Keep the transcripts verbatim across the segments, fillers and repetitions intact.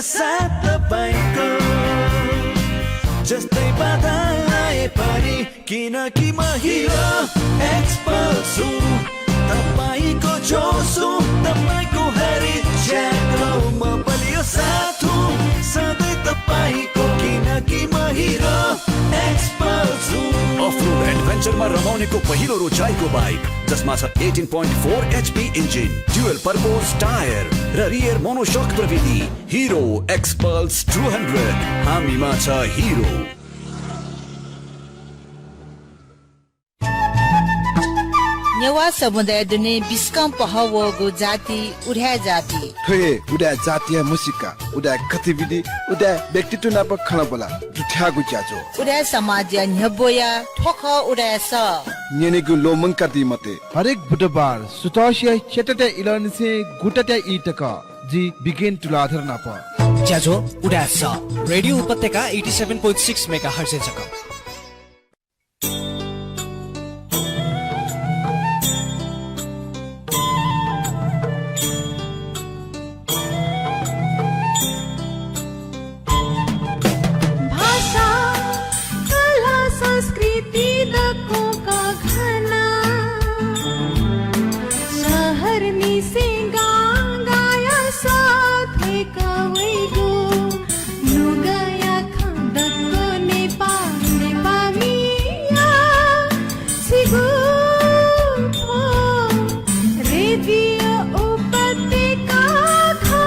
साथ तपाईँको जस्तै बाधा आए पनि, किनकि म हिरो एक्सपल्स हुँ। तपाईँको जोस हुँ, तपाईँको हरेक ज्याग्रो म बलियो साथ हुँ, सधैँ तपाईँको, किनकि म हिरो एक्सपल्स हुँ। अफ रोड एडभेन्चरमा रमाउनेको पहिलो रोचाइको बाइक, जसमा छ eighteen point four HP engine, dual purpose tyre र रियर मोनोसक प्रविधि। हिरो एक्सपल्स टू हन्ड्रेड, हामीमा छ हिरो। नेवाः समुदाय दुने बिस्कं पहः वःगु जाति उदाय् जाति। थ्व हे उदाय् जातिया म्हसीका, उदाय् गतिविधि, उदाय् व्यक्तित्व नाप खँल्हाबल्हा दुथ्याःगु ज्याझ्वः। उदाय् समाजया न्ह्यब्वया थ्व खः उदाय् सः। न्यनेगु ल्वःमंकादी मते। हरेक बुधबार सुथसिया च्यातातय् इलंनिसें गुतातय् ई तक जि बिगेन तुलाधर नाप। ज्याझ्वः उदाय् सः, रेडियो उपत्यका एटी सेभेन पोइन्ट सिक्स मेगाहर्जय् जक। भाषा, कला, संस्कृति दक्वं कःघाना। शहरनिसें गांगाया सः थ्वय्क वइगु। नुगःया खँ दक्व नेपाः, नेपाःमिया छिगु थ्व रेडियो उपत्यका खः।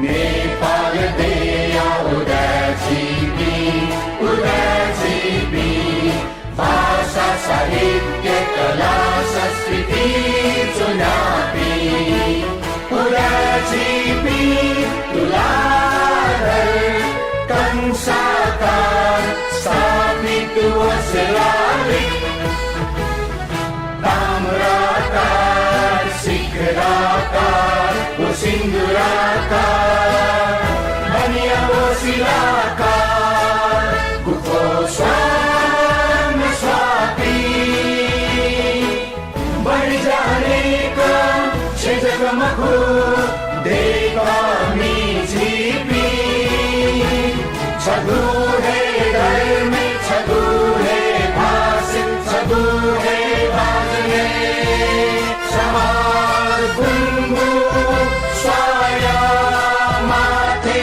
नेपाल देय्‌या उदाय् झीपिं, उदाय् झीपिं, भाषा, साहित्य, कला, संस्कृति ज्वनापिं। उदाय् झीपिं तुलाधर, कंसाकार, स्थापित वसलालि, ताम्राकार, शिखराकार, व सिन्दुराकार, बनिया वसिलाकार, गुफो स्वान स्वापी। बढी जानेको छेँ जक मखु, दय्‌कःमि झीपिं। छगू हे धर्म, छगू हे भाषा, छगू हे बाजने। समान गुंगू स्वाया माथे।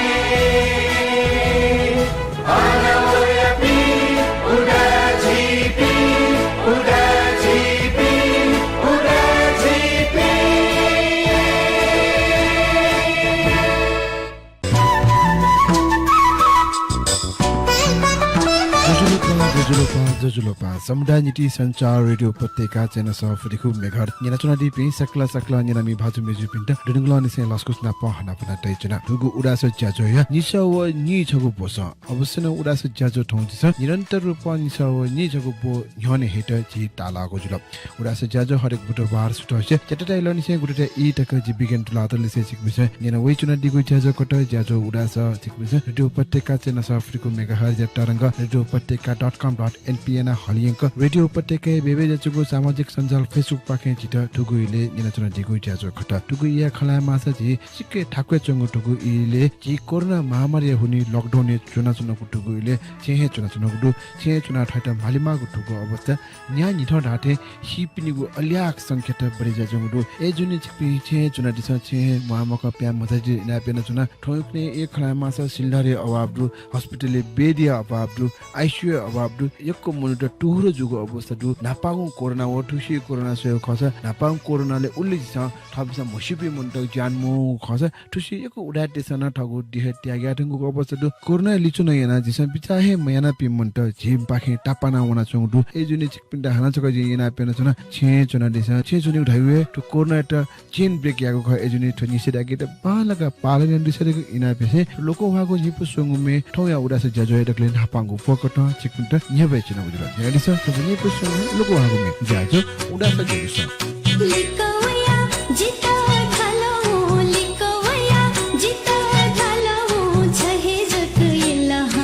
ज्वजलपा, ज्वजलपा, ज्वजलपा। समुदाय निंतिं सञ्चार रेडियो उपत्यका च्यानल सफुतिखु मेगाहर्ज न्यनाच्वनादीपिं सकल सकल न्यनामि भाजु मय्जुपिन्त दुनुगलंनिसें लसकुस नाप हनापना तयाच्वना। थुगु उदाय् सः ज्याझ्वःया निसः व नीछगू ब्वसः। अवश्य नं उदाय् सः ज्याझ्वः थौं झीसं निरन्तर रूपं निसः व नीछगू ब्व न्ह्यःने हयेत झी ताःलाःगु जुल। उदाय् सः ज्याझ्वः हरेक बुधबार सुथसिया च्यातातय् इलंनिसें गुतातय् ई तक जि बिगेन तुलाधरलिसे छिकपिन्सं न्यना वयाच्वनादीगु ज्याझ्वः खः। ज्याझ्वः उदाय् सः छिकपिन्सं रेडियो उपत्यका च्यानल सफुतिखु मेगाहर्जया तरंग, रेडियो उपत्यका डट कम डट एनपी यानाः हलिंयंक रेडियो उपत्यकाया बेबे ज्याच्वंगु सामाजिक सञ्जाल Facebook पाखें झीत थुगु इलय् न्यनाच्वनादीगु ज्याझ्वः खः। थुगु इलय् खँ ल्हायेमाःसा झी सिक्क थाकुयाच्वंगु थुगु इलय् झी कोरोना महामारीया हुनिं लकडाउनय् च्वनाच्वनागु थुगु इलय् छेँय् हे च्वनाच्वनागु दु। छेँय् हे च्वनाः थ्वयात म्हालेमाःगु थुगु अवस्था न्हियान्हिथं धाःथें सीपिनिगु अल्याक संख्यात बढे जुयाच्वंगु दु। अय्जूगुलिं छिकपिं छेँय् हे च्वनादिसँ, छेँय् हे म्वाःमखं प्यां मचादिसँ इनाप यानाच्वना। थौंकन्हय् खँ ल्हायेमाःसा सिलिन्डरया अभाव दु, हस्पिटलय् बेडया अभाव दु, आइसियूया अभाव दु, यक्व मनूत तुहुरो जूगु अवस्था दु। न्हापांगु कोरोना व थुगुसी कोरोना स्वयेगु खःसा न्हापांगु कोरोनालय् उलि झीसं थःपिन्सं म्हस्यूपिं मनूतय्गु ज्यान मवंगु खःसा थुगुसी यक्व उदाय्‌तय्सं नं थःगु देशय् त्याग याये धुंकूगु अवस्था दु। कोरोनाया लिच्वः नं यानाः झीसं बिचाः हे मयानापिं मनूत झीपाखें तापाना वनाच्वंगु दु। अय्जूगुलिं छिकपिन्त हानं छकः जिं इनाप यानाच्वना, छेँय् हे च्वनादिसँ। छेँय् च्वनेगु धाइगु हे थ्व कोरोनायात चेन ब्रेक याःगु खः। अय्जूगुलिं थ्व निषेधाज्ञायात बांलाक पालन यानादिसँ धकाः इनाप यासें लोकंह्वाःगु न्हिपु स्वंगू मे थौंया उदाय् सः ज्याझ्वःया दकलय् न्हापांगु ब्व कथं छिकपिन्त न्ह्यब्वया च्वनागु जुल। न्ह्याकादिसँ, थ्व निपु स्वंगू लोकंह्वाःगु मे ज्याझ्वः उदाय् सः ज्याझ्वः। लिकवया जितः ढलवं, लिकवया जितः ढलवं, छ हे जक इलहं।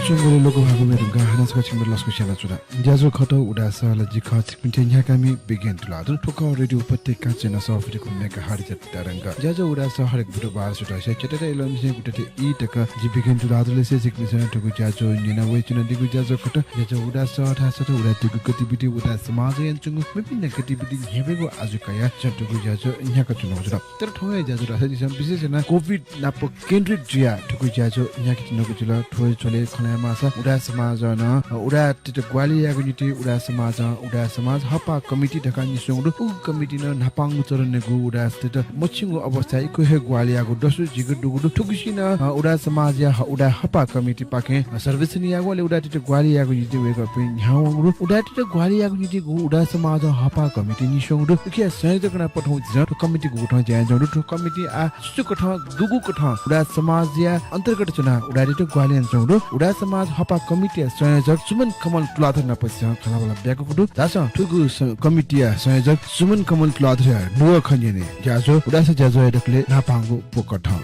च्वंगुलिं लोकभागु मेदुंकाः हानं छकः छिकपिन्त लसकुस यानाच्वना। ज्याझ्वः खः उदाय् शहरया जि खः छिकपिन्थाय् न्ह्याकामि विज्ञान तुलाधर। थ्व खः रेडियो उपत्यका चय्न्हय् सफू मखु मेगाहर्ट्ज तरांग। ज्याझ्वः उदाय् शहर हरेक बुधबार सुथसिया च्याताःया लःनिसें गुताःथाय् ई तक जि विज्ञान तुलाधरलिसे छिकपिन्सं थुगु ज्याझ्वः न्यनावयाच्वनादीगु ज्याझ्वः खः। ज्याझ्वः उदाय् शहर धाःसा थ्व उदाय्‌तय्‌गु गतिविधि, उदाय् समाजय् यानाच्वंगु विभिन्न गतिविधि न्ह्यब्वयेगु आजु कयाः झीसं थुगु ज्याझ्वः न्ह्याकाच्वनागु जुल। तर थौंया ज्याझ्वः धाःसा झीसं विशेष यानाः कोभिड नाप केन्द्रित जुयाः थुगु ज्याझ्वः न्ह्याकाच्वनागु जुल। थ्व झ्वलय् खँ ल्हायेमाःसा उदाय् समाजं नं, अ, उदाय्‌तय्‌त ग्वाहालि यायेगु निंतिं उदाय् समाजं उदाय् समाज हःपाः कमिटी धकाः न्ह्यसःगु दु। उगु कमिटिं नं न्हापांगु चरणय् गु उदाय्‌तय्‌त मछिंगु अवस्थाय् इखु हे ग्वाहालि याःगु दसु जिगु दुगु दु। थुगुसी नं, अ, उदाय् समाजया ह-, उदाय् हःपाः कमिटी पाखें, अ, सर्वेक्षण याःगु, अले उदाय्‌तय्‌त ग्वाहालि यायेगु निंतिं वय्‌कःपिं न्ह्यावंगु दु। उदाय्‌तय्‌त ग्वाहालि यायेगु निंतिं गु उदाय् समाजं हःपाः कमिटी न्ह्यसःगु दु। उकिया संयोजकया नाप थौं झीसं थ्व कमिटी गुकथं ज्या यानाच्वंगु दु, थ्व कमिटिं आः सुकथं, गुगुकथं उदाय् समाजया अन्तर्गत च्वनाः उदाय्‌तय्‌त ग्वाहालि यानाच्वंगु दु, उदाय् समाज हःपाः कमिटीया संयोजक सुमन कमल तुलाधर नाप झीसं खँल्हाबल्हा बियागु दु। धाःसा थुगु स-, कमिटीया संयोजक सुमन कमल तुलाधरया नुगः खँ न्यने ज्याझ्वः उदाय् शहर ज्याझ्वःया दकलय् न्हापांगु पोकथं।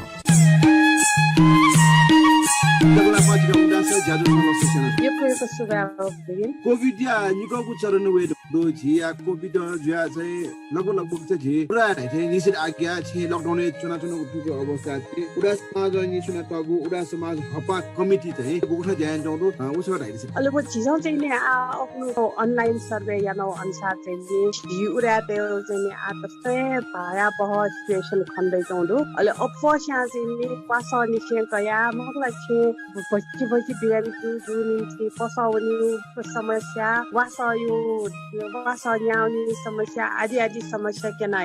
दकलय् पाखें उदाय् शहर ज्याझ्वः न्ह्यसः यानाच्वना। यक्व यक्व सुभाय्। कोभिडया निकःगु चरणय् वये दु, झी या कोभिड जुयाः चाहिँ लगभग लगभग चाहिँ झी पुरा धाइ चाहिँ निषेधाज्ञा, झी लकडाउनय् च्वनाच्वनागु थुगु अवस्था चाहिँ उदाय् समाजं न्ह्यसनातःगु उदाय् समाज हःपाः कमिटी चाहिँ गुकथं ज्या यानाच्वंगु दु, अ, व छकः धाइदिसँ। अले व झीसं चाहिँ नि आः अक्नु online survey यानागु अनुसार चाहिँ नि झी उदाय्‌तय् चाहिँ नि आः तसकं भयावह situation खने दयाच्वंगु दु। अले अप्वःस्यां चाहिँ नि वासःनिसें कयाः मखु ला छेँ भति भति बिरामी जू जूगु निंतिं पसः वनेगु समस्या, वासःया, वासः न्याः वनेगु समस्या आदि आदि समस्या क्यना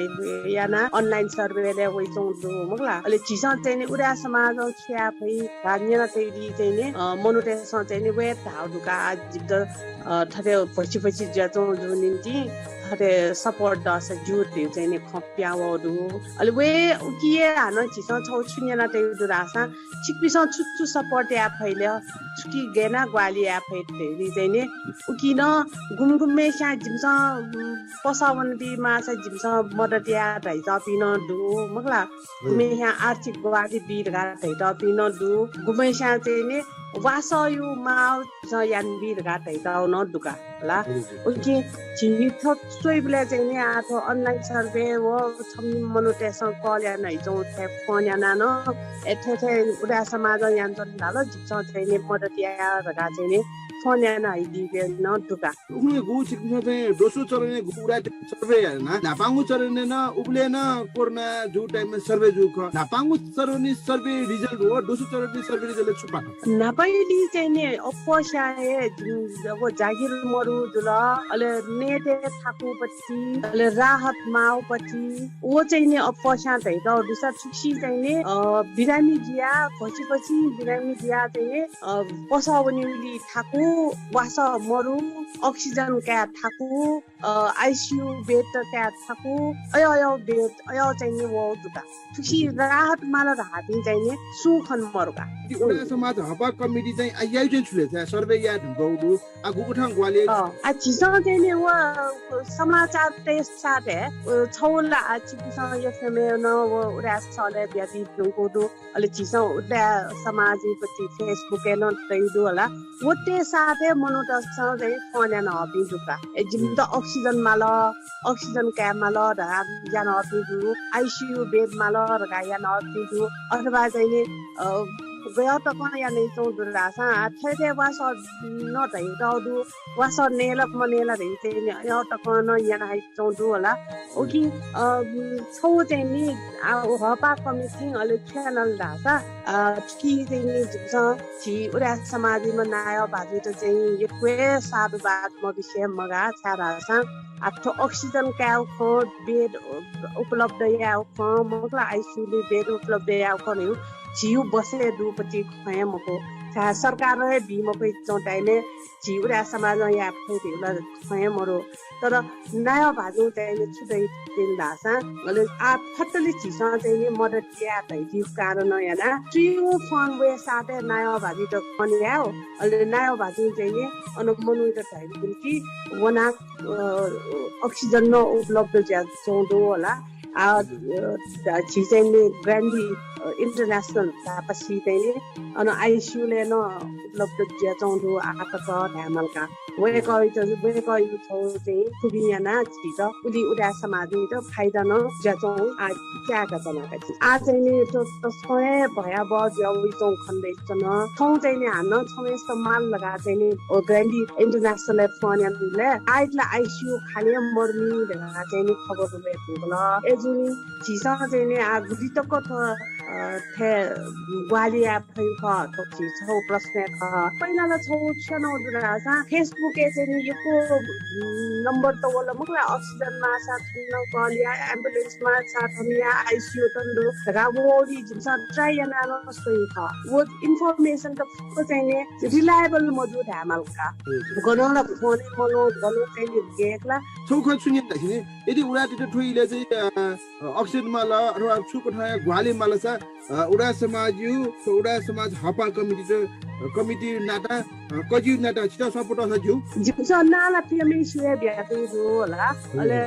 यानाः online survey-लय् वयाच्वंगु दु मखु ला। अले झीसं चाहिँ नि उदाय् समाजं छु याये फइ धकाः न्यनातयागुलिं चाहिँ नि, अ, मनूतय्‌सं चाहिँ नि वये धाःगु दु का, जिमित, अ, थथे भति भति जुयाच्वंगु जूगु निंतिं थथे support दःसा ज्यू धइगु चाहिँ नि खँ पिहां वःगु दु। अले वये उकिया हानं झीसं छगू छु न्यनातयागु दु धाःसा छिकपिन्सं छु छु support याये फइ ले, छुकी गय् यानाः ग्वाहालि याये फइ धइगु चाहिँ नि, उकिं नं गुम्ह गुम्हय्‌स्यां जिमिसं, उम्, पसः वने बी माःसा जिमिसं मद्दत याये धयातःपिं नं दु मखु ला। गुम्हय्‌स्यां आर्थिक ग्वाहालि बी धकाः धयातःपिं नं दु। गुम्हय्‌स्यां चाहिँ नि वासःया माःगु याना बी धकाः धयातःगु नं दु का। ला। हजुर, हजुर। उकिं झी थ्व च्वइबलय् चाहिँ नि आः थ्व online survey व छम्ह मनूतय्‌सं call याना हयाच्वंगु थें phone यानाः नं, ए, थथे थथे उदाय् समाजं यानाच्वन धाल, जिमिसं चाहिँ नि मद्दत याये धकाः चाहिँ नि phone याना हयादीपिं नं दु का। उखुन्हु गु छिकपिन्सं चाहिँ दोस्रो चरणय् गु उदाय् survey याना, न्हापांगु चरणय् नं उबलय् नं कोरोना जूगु time-य् survey जूगु खः। न्हापांगु चरणय् survey result व दोस्रो चरणय् survey result छु पाः? न्हापांगुलिइ चाहिँ नि अप्वःस्यां हे, उम्, व जागिर मरु जुल, अले नयेत थाकुपति, अले राहत माःपति, व चाहिँ नि अप्वःस्यां धयातःगु दुसा थुगुसी चाहिँ नि, अ, बिरामी जुयाः, भति भति बिरामी जुयाः चाहिँ नि, अ, पसः वनेगुलिइ थाकु, वासः मरु, oxygen काये थाकु, अ, ICU bed त काये थाकु, अय् अय् bed, अय् चाहिँ नि वःगु दु का। थुसी राहत माल धाःपिं चाहिँ नि सुं खने मरु का। उदाय् समाज हःपाः कमिटी चाहिँ आ याइ चाहिँ छु ले, survey याये धुंकूगु दु, आ गुकथं ग्वाहालि याइ? अ, आ झीसं चाहिँ नि व समाचारतय् साथय्, अ, छगू ला आ छिकपिन्सं FM-य् नं व उदाय् शहरय् बियादी धुंकूगु दु। अले झीसं उदाय् समाजयापट्टि Facebook-य् नं तयागु दु होला। व तय् साथय् मनूतय्‌सं चाहिँ phone याना हःपिं दु का। ए, जिमित oxygen माल, oxygen काये माल धकाः याना हःपिं दु, ICU bed माल धकाः याना हःपिं दु, अथवा चाहिँ नि, अ, गय् तकं याना हयाच्वंगु दु धाःसा, आ, थथे थथे वासः नं धयातःगु दु, वासः नये ला मनये ला धइगु चाहिँ नि अय् तकं नं याना हयाच्वंगु दु होला। उकिं, अ, छगू चाहिँ नि, आ, हःपाः कमिटीं अले छु यानादिल धाःसा, अ, थुकी चाहिँ नि जिमिसं झी उदाय् समाजयाम्ह नायः भाजुयात चाहिँ यक्व हे साधुवाद मबिसे मगाः, छाय् धाःसा आ थ्व oxygen कायेगु खँ, bed उपलब्ध यायेगु खँ, मखु ला ICU-लय् bed उपलब्ध यायेगु खँ धइगु झीगु बसय् दुपति खँ हे मखु। छाय् सरकारं हे बी मफइच्वंगु time-य् झी उदाय् समाजं याये फइ धइगु ला खँ हे मरु। तर नायः भाजुं चाहिँ नि छु धयादिल धाःसा, अले आ फतले झीसं चाहिँ नि मद्दत याये धयादीगु कारणं यानाः थ्व फन्ड वये साथय् नायः भाजुयात फोन यायेगु, अले नायः भाजुं चाहिँ नि अन मनूयात धयादिल कि वनाः, अ, oxygen नं उपलब्ध जुयाच्वंगु दु होला। आ, अ, झी चाहिँ नि ग्रान्डी, अ, इन्टरनेसनल धाःपासि चाहिँ नि अन आइसियु लय् नं उपलब्ध जुयाच्वंगु दु आः तक धायेमाल का। वय्कःयात, वय्कःयागु छगू चाहिँ खुबिं यानाः झीत उलि उदाय् समाजयात फाइदा नं जुयाच्वंगु आः काय्काच्वना का झी। आः चाहिँ नि त-, तसकं हे भयावह जुया वइच्वंगु खनेदयाच्वन। थौं चाहिँ नि हानं छम्हेसित माल धकाः चाहिँ नि, अ, ग्रान्डी इन्टरनेसनलय् फोन यानाबलय् आः ला आइसियु खालि मदुनि धकाः चाहिँ नि खबर वये धुंकल। अय्जूगुलिं झीसं चाहिँ नि आः गुलि तक थ्व, अ, थें ग्वाहालि याये फइ खः, थ्व झी छगू प्रश्न खः। पहिला ला छगू छु यानागु दु धाःसा Facebook-य् चाहिँ नि यक्व, उम्, नम्बर त वल मखु ला, अक्सिजन माःसा थन call या, एम्बुलेन्स माःसा थन या, आइसियु थन दु धकाः वःगुलिं जिमिसं try यानाः नं स्वइ खः। व इन्फर्मेसन त फुक्क चाहिँ नि रिलायबल मजू धायेमाल का। गनं ला फोन मल्वं, गनं चाहिँ नि गेक ला। छगू खँ छु न्यने धाःसा नि, यदि उदाय्‌तय्त थ्व इलय् चाहिँ, अ, अक्सिजन माल अथवा छु कथंया ग्वाहालि मालसा, अ, उदाय् समाजयागु, उदाय् समाज हःपाः कमिटीत, अ, कमिटी नाता, अ, कजि नाता छितः सपोर्ट याःसा ज्यू। जिमिसं नां ला पिय्म्हेसित हे बियातयागु दु होला। अले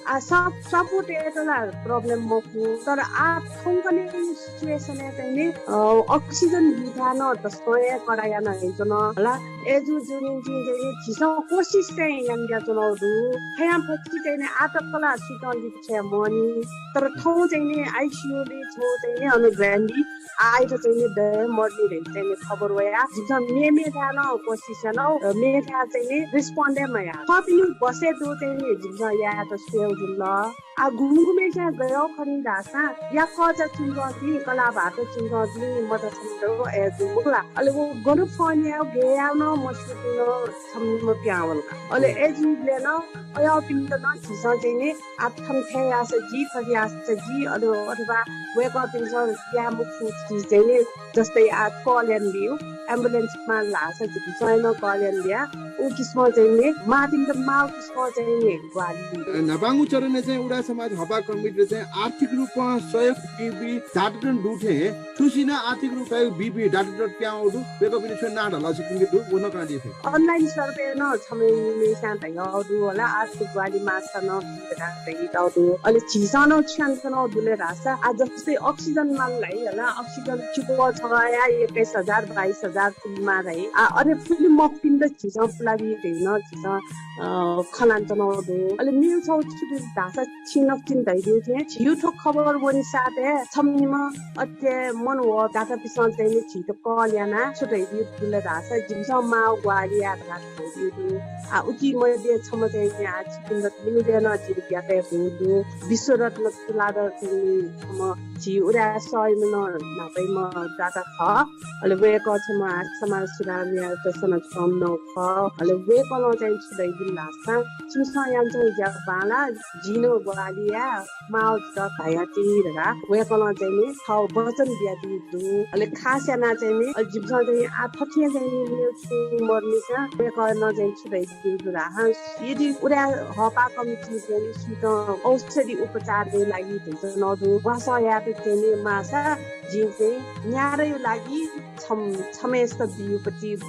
आः सप-, सपोर्ट यायेत ला प्रब्लम मखु, तर आः थौंकन्हय् सिचुएसनय् चाहिँ नि, अ, अक्सिजन बीथाय् नं तसकं हे कडा याना हइच्वन होला। अय्जूगुलिं चाहिँ नि झीसं कोसिस चाहिँ यानाच्वनागु दु। थ्यां फसि चाहिँ नि आः तक ला सुयातं लिपा छ्वया मवःनि। तर थौं चाहिँ नि आइसियु लय् छगू चाहिँ नि अन ग्रान्डी आः ला चाहिँ नि दये मदुनि धइगु चाहिँ नि खबर वयाः जिमिसं मेमेथाय् नं कोसिस यानागु, अ, मेथाय् चाहिँ नि रिस्पोन्ड हे मयाः। थःपिनिगु बसय् दु चाहिँ नि जिमिसं यायेत स्वयागु जुल। आः गुम्हय्सिनं गय् खनी धाःसा याकःचा च्वंपिं, कलाः भाःत च्वंपिं, मचा छम्ह अय्जू मखु ला। अले व गन फोन यायेगु गय् यायेगु नं मस्यूपिं नं छम्ह निम्ह पिहां वल का। अले अय्जूबलय् नं अय्पिन्त नं झीसं चाहिँ नि आः थन थथे याःसा जि, थथे याःसा जि, अले अथवा वय्कःपिन्सं याये मफुगु चिज चाहिँ नि, जस्तै आः call यानाबिउ, एम्बुलेन्स माल धाःसा झीसं नं call यानाबिया, उ किसिमं चाहिँ नि माःपिन्त माःगु किसिमं चाहिँ नि ग्वाहालि। अ, न्हापांगु चरणय् चाहिँ उदाय् समाज हःपाः कमिटीत चाहिँ आर्थिक रूपं सहयोग बीपिं दाता नं दु थें, थुसिनं आर्थिक रूपं सहयोग बीपिं दाता नं पिहां वःगु दु, वय्कःपिनि छुं नां धकाः सकसिनं दु, व नं कनादी फइ। अनलाइन सर्भे नं छम्ह निम्हय्सिनं धयातःगु दु होला, आर्थिक ग्वाहालि माःसा नं बी धकाः धयातःगु दु। अले झीसं नं छु यानाच्वनागु दु ले धाःसा, आः जस्तै अक्सिजन माल धाइ होला, अक्सिजन चिपो छगःया एक्काइस हजार, बाइस हजार पुलेमाः धाइ। आः अथे पुले मखुपिन्त झीसं पुलाबी धइगु नं झीसं, अ, खँ ल्हानाच्वनागु दु। अले मेगु छगू छु दु धाःसा छिं नकतिनि धयादिउ थें, झीगु थ्व खबर वने साथय् छम्ह निम्ह अथे मनू व दातापिन्सं चाहिँ नि झीत call यानाः छु धयादिउ दु ले धाःसा, जिमिसं माःगु ग्वाहालि या धकाः धयादिउ दु। आः उकी मध्ये छम्ह चाहिँ नि आः छिपिन्त न्यूजय् नं जिं बियातये धुंगु दु। विश्वरत्न तुलाधर चाहिँ नि छम्ह झी उदाय् सःम्ह नं न्हापायाम्ह दाता खः। अले वय्कः छम्ह आः समाज सुधार यायेत सनाच्वंम्ह नं खः। अले वय्कलं चाहिँ छु धयादिल धाःसा, छिमिसं यानाच्वंगु ज्या बांलाः, जिं नं ग्वाहालि याये, माःगु जितः धयादी धकाः वय्कलं चाहिँ नि थःगु वचन बियादीगु दु। अले खास यानाः चाहिँ नि, अ, जिमिसं चाहिँ आः थथे चाहिँ नि मेगु छुं मदुनिसें वय्कलं चाहिँ छु धयादीगु दु धाःसा, यदि उदाय् हःपाः कमिटीं चाहिँ नि सुयातं औषधि उपचारया लागि धयाच्वनागु दु, ग्वासः यायेत चाहिँ नि माःसा जिं चाहिँ न्यादँया लागि छम-, छम्हय्सित बीगु पति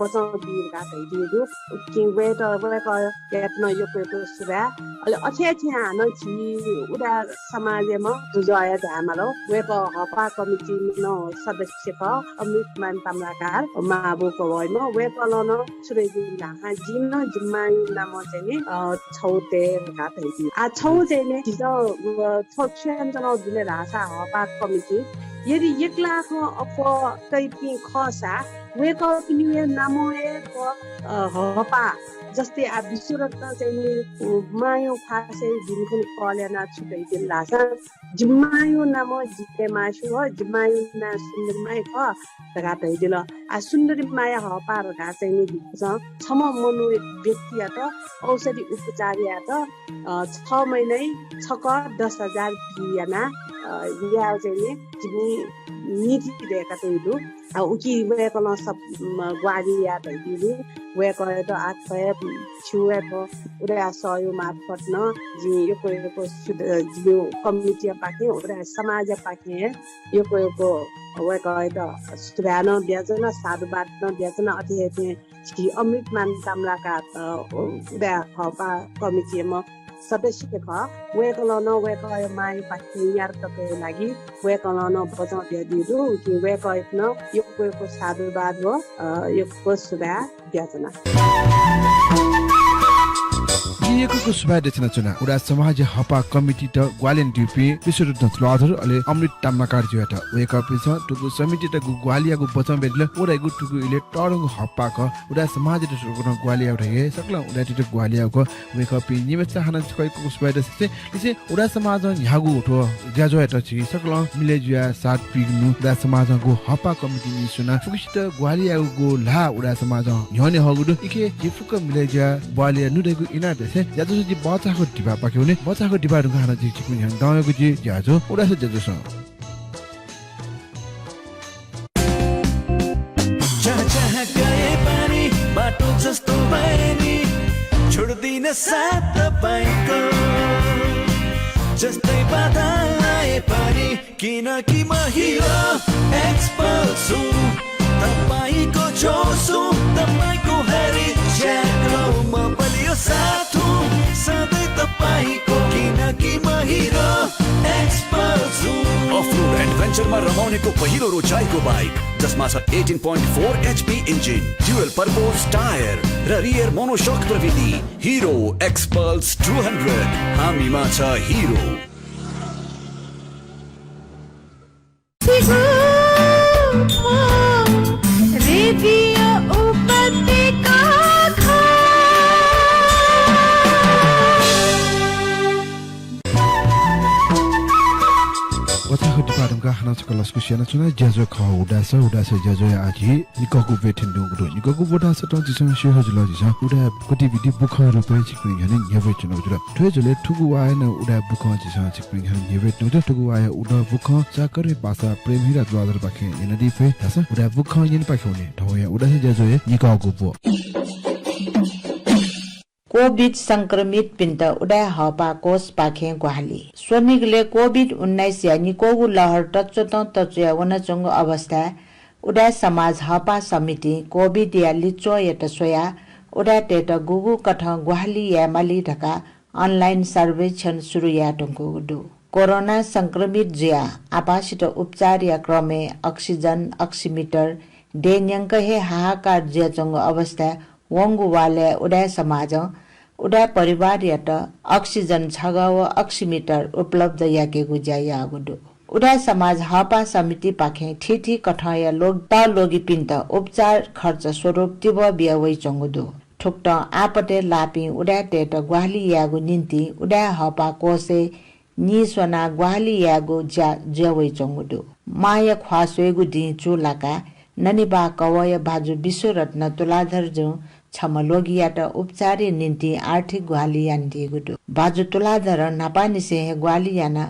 वचं बी धकाः धयादीगु दु। उकिं वय्त, वय्कःयात नं यक्व यक्व सुभाय्। अले अथे हे थें हानं झी उदाय् समाजयाम्ह दुजःया धायेमाल, वय्कः हःपाः कमिटीया नं सदस्य खः, अमृतमान ताम्राकार, मांबौ कवःयाम्ह, वय्कलं नं छु धयादीगु धाःसा, जिं नं जिमि मांया नामं चाहिँ नि, अ, छगू तये धकाः धयादीगु। आः छगू चाहिँ नि, झीसं, अ, थ्व छु यानाच्वनागु दु ले धाःसा हःपाः कमिटीं यदि एक लाखं अप्वः तइपिं खःसा, वय्कःपिनिगु हे नामं हे थ्व, अ, हःपाः, जस्तै आः विश्वरत्नं चाहिँ नि, अ, मांया ख्वासय् जिमि खँ call यानाः छु धयादिल धाःसा, जिमि मांया नामं जि तये मास्ति खः, जिमि मांया नां सुन्दरी मांया खः धकाः धयादिल। आः सुन्दरी मांया हःपाः धकाः चाहिँ नि झीसं छम्ह मनू व्यक्तियात औषधि उपचार यायेत, अ, छ महिनाय् छकः दस हजार बी यानाः, अ, यायेगु चाहिँ नि जिमि नीति दय्कातयागु दु। आः उकी वय्कलं सप-, म, ग्वाहालि याये धयादीगु दु। वय्कःयात आः थ्व हे छिगु हे थ्व उदाय् सहयोग मार्फत नं जिं यक्व यक्व सुद-, जिगु कमिटीया पाखें, उदाय् समाजया पाखें यक्व यक्व वय्कःयात सुभाय् नं बियाच्वना, साधुवाद नं बियाच्वना। अथे हे थें झी अमृतमान ताम्राकार, अ, उदाय् हःपाः कमिटीयाम्ह सदस्य खः। वय्कलं नं वय्कःया मांया पाखें न्यादँ तकया लागि वय्कलं नं बचं बियादीगु दु। उकिं वय्कःयात नं यक्व यक्व साधुवाद व, अ, यक्व सुभाय् बियाच्वना। जिं यक्व यक्व सुभाय् देछानाच्वना। उदाय् समाजया हःपाः कमिटीत ग्वाहालि यानादीपिं विश्वरत्न तुलाधर अले अमृत ताम्राकारजुयात। वय्कःपिन्सं थुगु समितियात गुगु ग्वाहालि याःगु बचं बियादिल। व धइगु थुगु इलय् तःधंगु हःपाः खः। उदाय् समाजयात थुगुनं ग्वाहालि याःगु धइगु हे सकलं उदाय्‌तय्‌त ग्वाहालि याःगु खः। वय्कःपिं निम्हय्‌सित हानं छकः यक्व यक्व सुभाय् देछासें लिसें उदाय् समाजं न्ह्याःगु थ्व ज्याझ्वःयात झी सकलं मिलय् जुयाः साथ बीगु दु। उदाय् समाजं गुगु हःपाः कमिटी नीस्वनाः फुक्कसित ग्वाहालि याःगु गुगु ल्हाः उदाय् समाजं न्ह्यःने हःगु दु। इके झी फुक्क मिलय् जुयाः ग्वाहालि यानागु दु धइगु इनाप देछासें ज्याझ्वःया जि बचाःगु दिपाः पाखे वने। बचाःगु दिपाः धुंकाः हानं झी छिकपिनि न्ह्यःने दंगु दु ज्याझ्वः उदाय् समाजया ज्याझ्वःसं। जहाँ जहाँ गए पनि बाटो जस्तो भए नि, छोड्दिन साथ तपाईंको। जस्तै बाधा आए पनि, किनकि म हिरो एक्सपल्स हुँ, तपाईंको जोस हुँ, तपाईंको हरेक ज्याकरो म बलियो साथ हुँ, सधैं तपाईंको, किनकि म हिरो एक्सपल्स हुँ। अफ रोड एडभेन्चरमा रमाउनेको पहिलो रोचाइको बाइक, जसमा छ eighteen point four HP engine, dual purpose tyre र रियर मोनोसक प्रविधि। हिरो एक्सपल्स टू हन्ड्रेड, हामीमा छ हिरो। रेडियो उपत्यका। बचाःगु दिपाः धुंकाः हानं छकः लसकुस यानाच्वना। ज्याझ्वः खः उदाय् सः, उदाय् सः ज्याझ्वःया आः झी निकःगु ब्वय् थ्यने धुंगु दु। निकःगु ब्वय् धाःसा तं झीसं स्यू हे जुल, झीसं उदाय् गतिविधि बुखँ रूपय् छिकपिनि न्ह्यःने न्ह्यब्वयाच्वनागु जुल। थ्व हे झ्वलय् थुगु वाःया नं उदाय् बुखँ झीसं छिकपिनि न्ह्यःने न्ह्यब्वयाच्वनागु दु। थुगु वाःया उदाय् बुखँ चाकरी पासा प्रेम हिरा तुलाधर पाखें यानादी फइ धाःसा उदाय् बुखँ न्यने पाखे वने। थौंया उदाय् सः ज्याझ्वःया निकःगु ब्व। कोभिड संक्रमितपिन्त उदाय् हःपाः कोषपाखें ग्वाहालि। स्वनिगलय् कोभिड उन्नाइसया निकःगु लहर तच्वतं तच्वया वनाच्वंगु अवस्थाय् उदाय् समाज हःपाः समितिं कोभिडया लिच्वःयात स्वयाः उदाय्‌तय्‌त गुगु कथं ग्वाहालि यायेमाली धकाः अनलाइन सर्वेक्षण सुरु याये धुंकूगु दु। कोरोना संक्रमित जुयाः आपाःसित उपचारया क्रमय् अक्सिजन, अक्सिमिटर देय् न्यंक हे हाहाकार जुयाच्वंगु अवस्थाय् वंगु वालय् उदाय् समाजं उदाय् परिवारयात अक्सिजन छगः व अक्सिमिटर उपलब्ध याकेगु ज्या याःगु दु। उदाय् समाज हःपाः समितिपाखें थीथी कथंया लोग-, तःलोगिपिन्त उपचार खर्च स्वरूप तिबः बिया वइच्वंगु दु। थुकथं आपतय् लाःपिं उदाय्‌तय्‌त ग्वाहालि यायेगु निंतिं उदाय् हःपाः कोषय् नीस्वनाः ग्वाहालि यायेगु ज्या जुया वइच्वंगु दु। मांया ख्वाः स्वयेगु दिं चूलाकाः ननिबा कवःया भाजु विश्वरत्न तुलाधरजुं छम्ह लोगियात उपचारया निंतिं आर्थिक ग्वाहालि यानादीगु दु। भाजु तुलाधरं न्हापांनिसें हे ग्वाहालि याना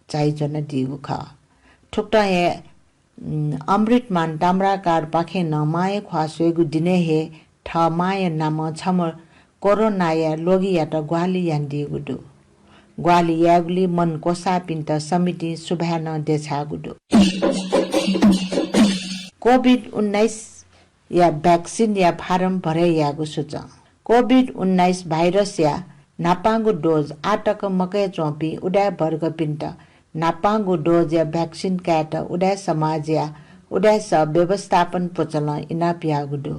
झाइच्वनादीगु खः। थुकथं हे, उम्, अमृतमान ताम्राकारपाखें नं मांया ख्वाः स्वयेगु दिनय् हे थः मांया नामं छम्ह कोरोनाया लोगियात ग्वाहालि यानादीगु दु। ग्वाहालि यायेगुलिइ मन क्वसाःपिन्त समितिं सुभाय् नं देछाःगु दु। कोभिड उन्नाइस या भ्याक्सिनया फारम भरय् यायेगु सूचं। कोभिड उन्नाइस भाइरसया न्हापांगु डोज आः तक मकयाच्वंपिं उदाय् वर्गपिन्त न्हापांगु डोजया भ्याक्सिन कायेत उदाय् समाजया उदाय् सः व्यवस्थापन पुचलं इनाप याःगु दु।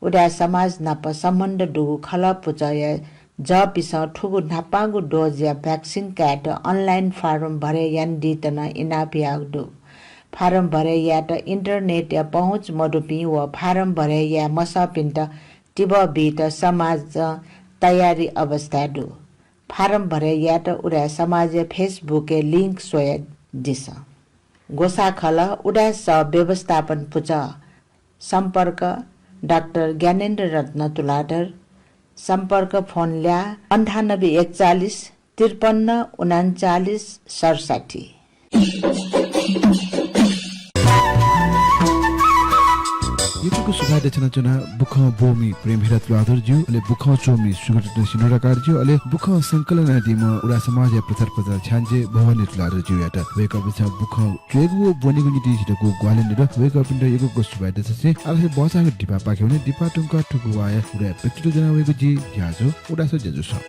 उदाय् समाज नाप सम्बन्ध दुगु खलः पुचःया जःपिन्सं थुगु न्हापांगु डोजया भ्याक्सिन कायेत अनलाइन फारम भरय् यानादीत नं इनाप याःगु दु। फारम भरय् यायेत इन्टरनेटया पहुँच मदुपिं व फारम भरय् याये मसःपिन्त तिबः बीत समाजं तयारी अवस्थाय् दु। फारम भरय् यायेत उदाय् समाजया Facebook-य् लिंक स्वयादिसँ। ग्वसाः खलः उदाय् सः व्यवस्थापन पुचः। सम्पर्क, डाक्टर ज्ञानेन्द्र रत्न तुलाधर। सम्पर्क फोन ल्याः, अन्ठानब्बे एकचालिस त्रिपन्न उनान्चालिस सडसट्ठी। यक्व यक्व सुभाय् देछानाच्वना बुखँ ब्वःमि प्रेम हिरा तुलाधरज्यू, अले बुखँ च्वःमि सुगत सिन्धुराकारज्यू, अले बुखँ संकलन यानादीम्ह उदाय् समाजया प्रचार प्रसारक छ्याञ्जे भवानी तुलाधरज्यूयात। वय्कःपिन्सं बुखँ च्वयेगु व ब्वनेगु निंतिं झीत गुगु ग्वाहालि यानादिल। वय्कःपिन्त यक्व यक्व सुभाय् देछासें आः थें बचाःगु दिपाः पाखे वने। दिपाः धुंकाः थुगु वाःया उदाय् व्यक्तित्व ज्वना वयेगु जि ज्याझ्वः उदाय् सः ज्याझ्वलय्।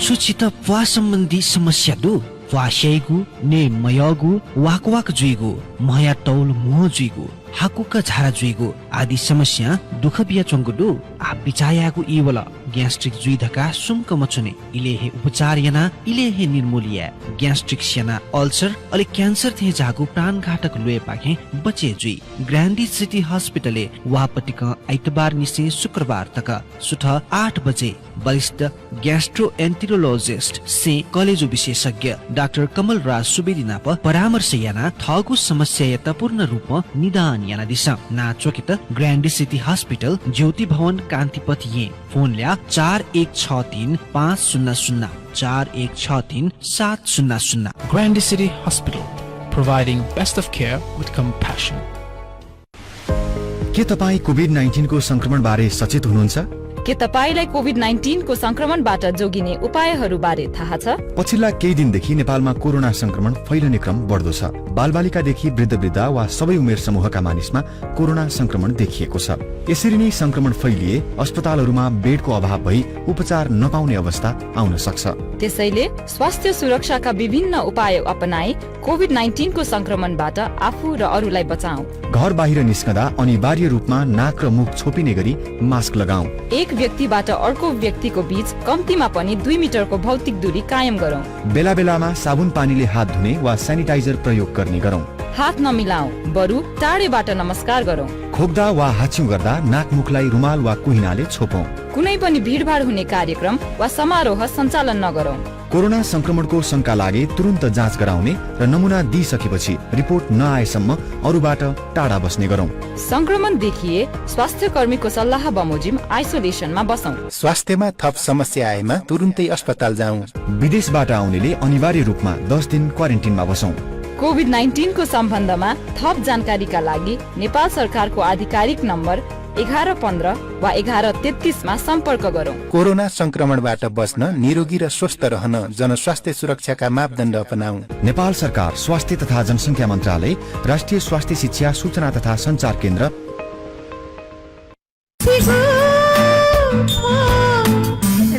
सुचित प्वाः सम्बन्धी समस्या दु? प्वाः स्याइगु, नये मयःगु, वाकवाक जुइगु, म्हया तौल म्हो जुइगु, हाकुका झारा जुइगु आदि समस्यां दुःख बियाच्वंगु दु? आः बिचाः यायेगु ई वल। ग्यास्ट्रिक जुइ धकाः सुम्क मच्वने। इलय् हे उपचार यानाः इलय् हे निर्मूल याये। ग्यास्ट्रिक स्यानाः अल्सर अले क्यान्सर थें ज्याःगु प्राणघातक ल्वय्‌पाखें बचय् जुइ। ग्रान्डी सिटी हस्पिटलय् वाःपतिकं आइतबारनिसें शुक्रबार तक सुथ आठ बजे वरिष्ठ ग्यास्ट्रोएन्टेरोलोजिस्ट सें कलेजो विशेषज्ञ डाक्टर कमल राज सुवेदी नाप परामर्श यानाः थःगु समस्यायात पूर्ण रूपं निदान यानादिसँ। नां च्वकेत ग्रान्डी सिटी हस्पिटल, ज्योति भवन, कान्तिपथ, येँ। फोन ल्याः चार एक छ तीन पाँच शून्य शून्य, चार एक छ तीन सात शून्य शून्य। Grande City Hospital, providing best of care with compassion. के तपाईँ कोभिड नाइन्टिनको संक्रमणबारे सचेत हुनुहुन्छ? के तपाईंलाई कोभिड नाइन्टिनको संक्रमणबाट जोगिने उपायहरूबारे थाहा छ? पछिल्ला केही दिनदेखि नेपालमा कोरोना संक्रमण फैलने क्रम बढ्दो छ। बालबालिकादेखि वृद्धवृद्धा वा सबै उमेर समूहका मानिसमा कोरोना संक्रमण देखिएको छ। यसरी नै संक्रमण फैलिए अस्पतालहरूमा बेडको अभाव भई उपचार नपाउने अवस्था आउन सक्छ। त्यसैले स्वास्थ्य सुरक्षाका विभिन्न उपाय अपनाई कोभिड नाइन्टिनको संक्रमणबाट आफू र अरूलाई बचाऔं। घर बाहिर निस्कँदा अनिवार्य रूपमा नाक र मुख छोपिने गरी मास्क लगाऔं। एक व्यक्तिबाट अर्को व्यक्तिको बीच कम्तीमा पनि दुई मिटरको भौतिक दूरी कायम गरौं। बेला बेलामा साबुन पानीले हात धुने वा स्यानिटाइजर प्रयोग गर्ने गरौं। हात नमिलाऔं, बरु टाढेबाट नमस्कार गरौं। खोक्दा वा हाछ्यौं गर्दा नाक मुखलाई रुमाल वा कुहिनाले छोपौं। कुनै पनि भीडभाड हुने कार्यक्रम वा समारोह सञ्चालन नगरौं। कोरोना संक्रमणको शंका लागे तुरुन्त जाँच गराउने र नमुना दिइसकेपछि रिपोर्ट नआएसम्म अरूबाट टाढा बस्ने गरौं। संक्रमण देखिए स्वास्थ्यकर्मीको सल्लाह बमोजिम आइसोलेसनमा बसौं। स्वास्थ्यमा थप समस्या आएमा तुरुन्तै अस्पताल जाऔं। विदेशबाट आउनेले अनिवार्य रूपमा दस दिन क्वारेन्टिनमा बसौं। कोभिड नाइन्टिनको सम्बन्धमा थप जानकारीका लागि नेपाल सरकारको आधिकारिक नम्बर एघार पन्ध्र वा एघार तेत्तिसमा सम्पर्क गरौं। कोरोना संक्रमणबाट बच्न, निरोगी र स्वस्थ रहन जनस्वास्थ्य सुरक्षाका मापदण्ड अपनाऔं। नेपाल सरकार स्वास्थ्य तथा जनसंख्या मन्त्रालय, राष्ट्रिय स्वास्थ्य शिक्षा, सूचना तथा सञ्चार केन्द्र।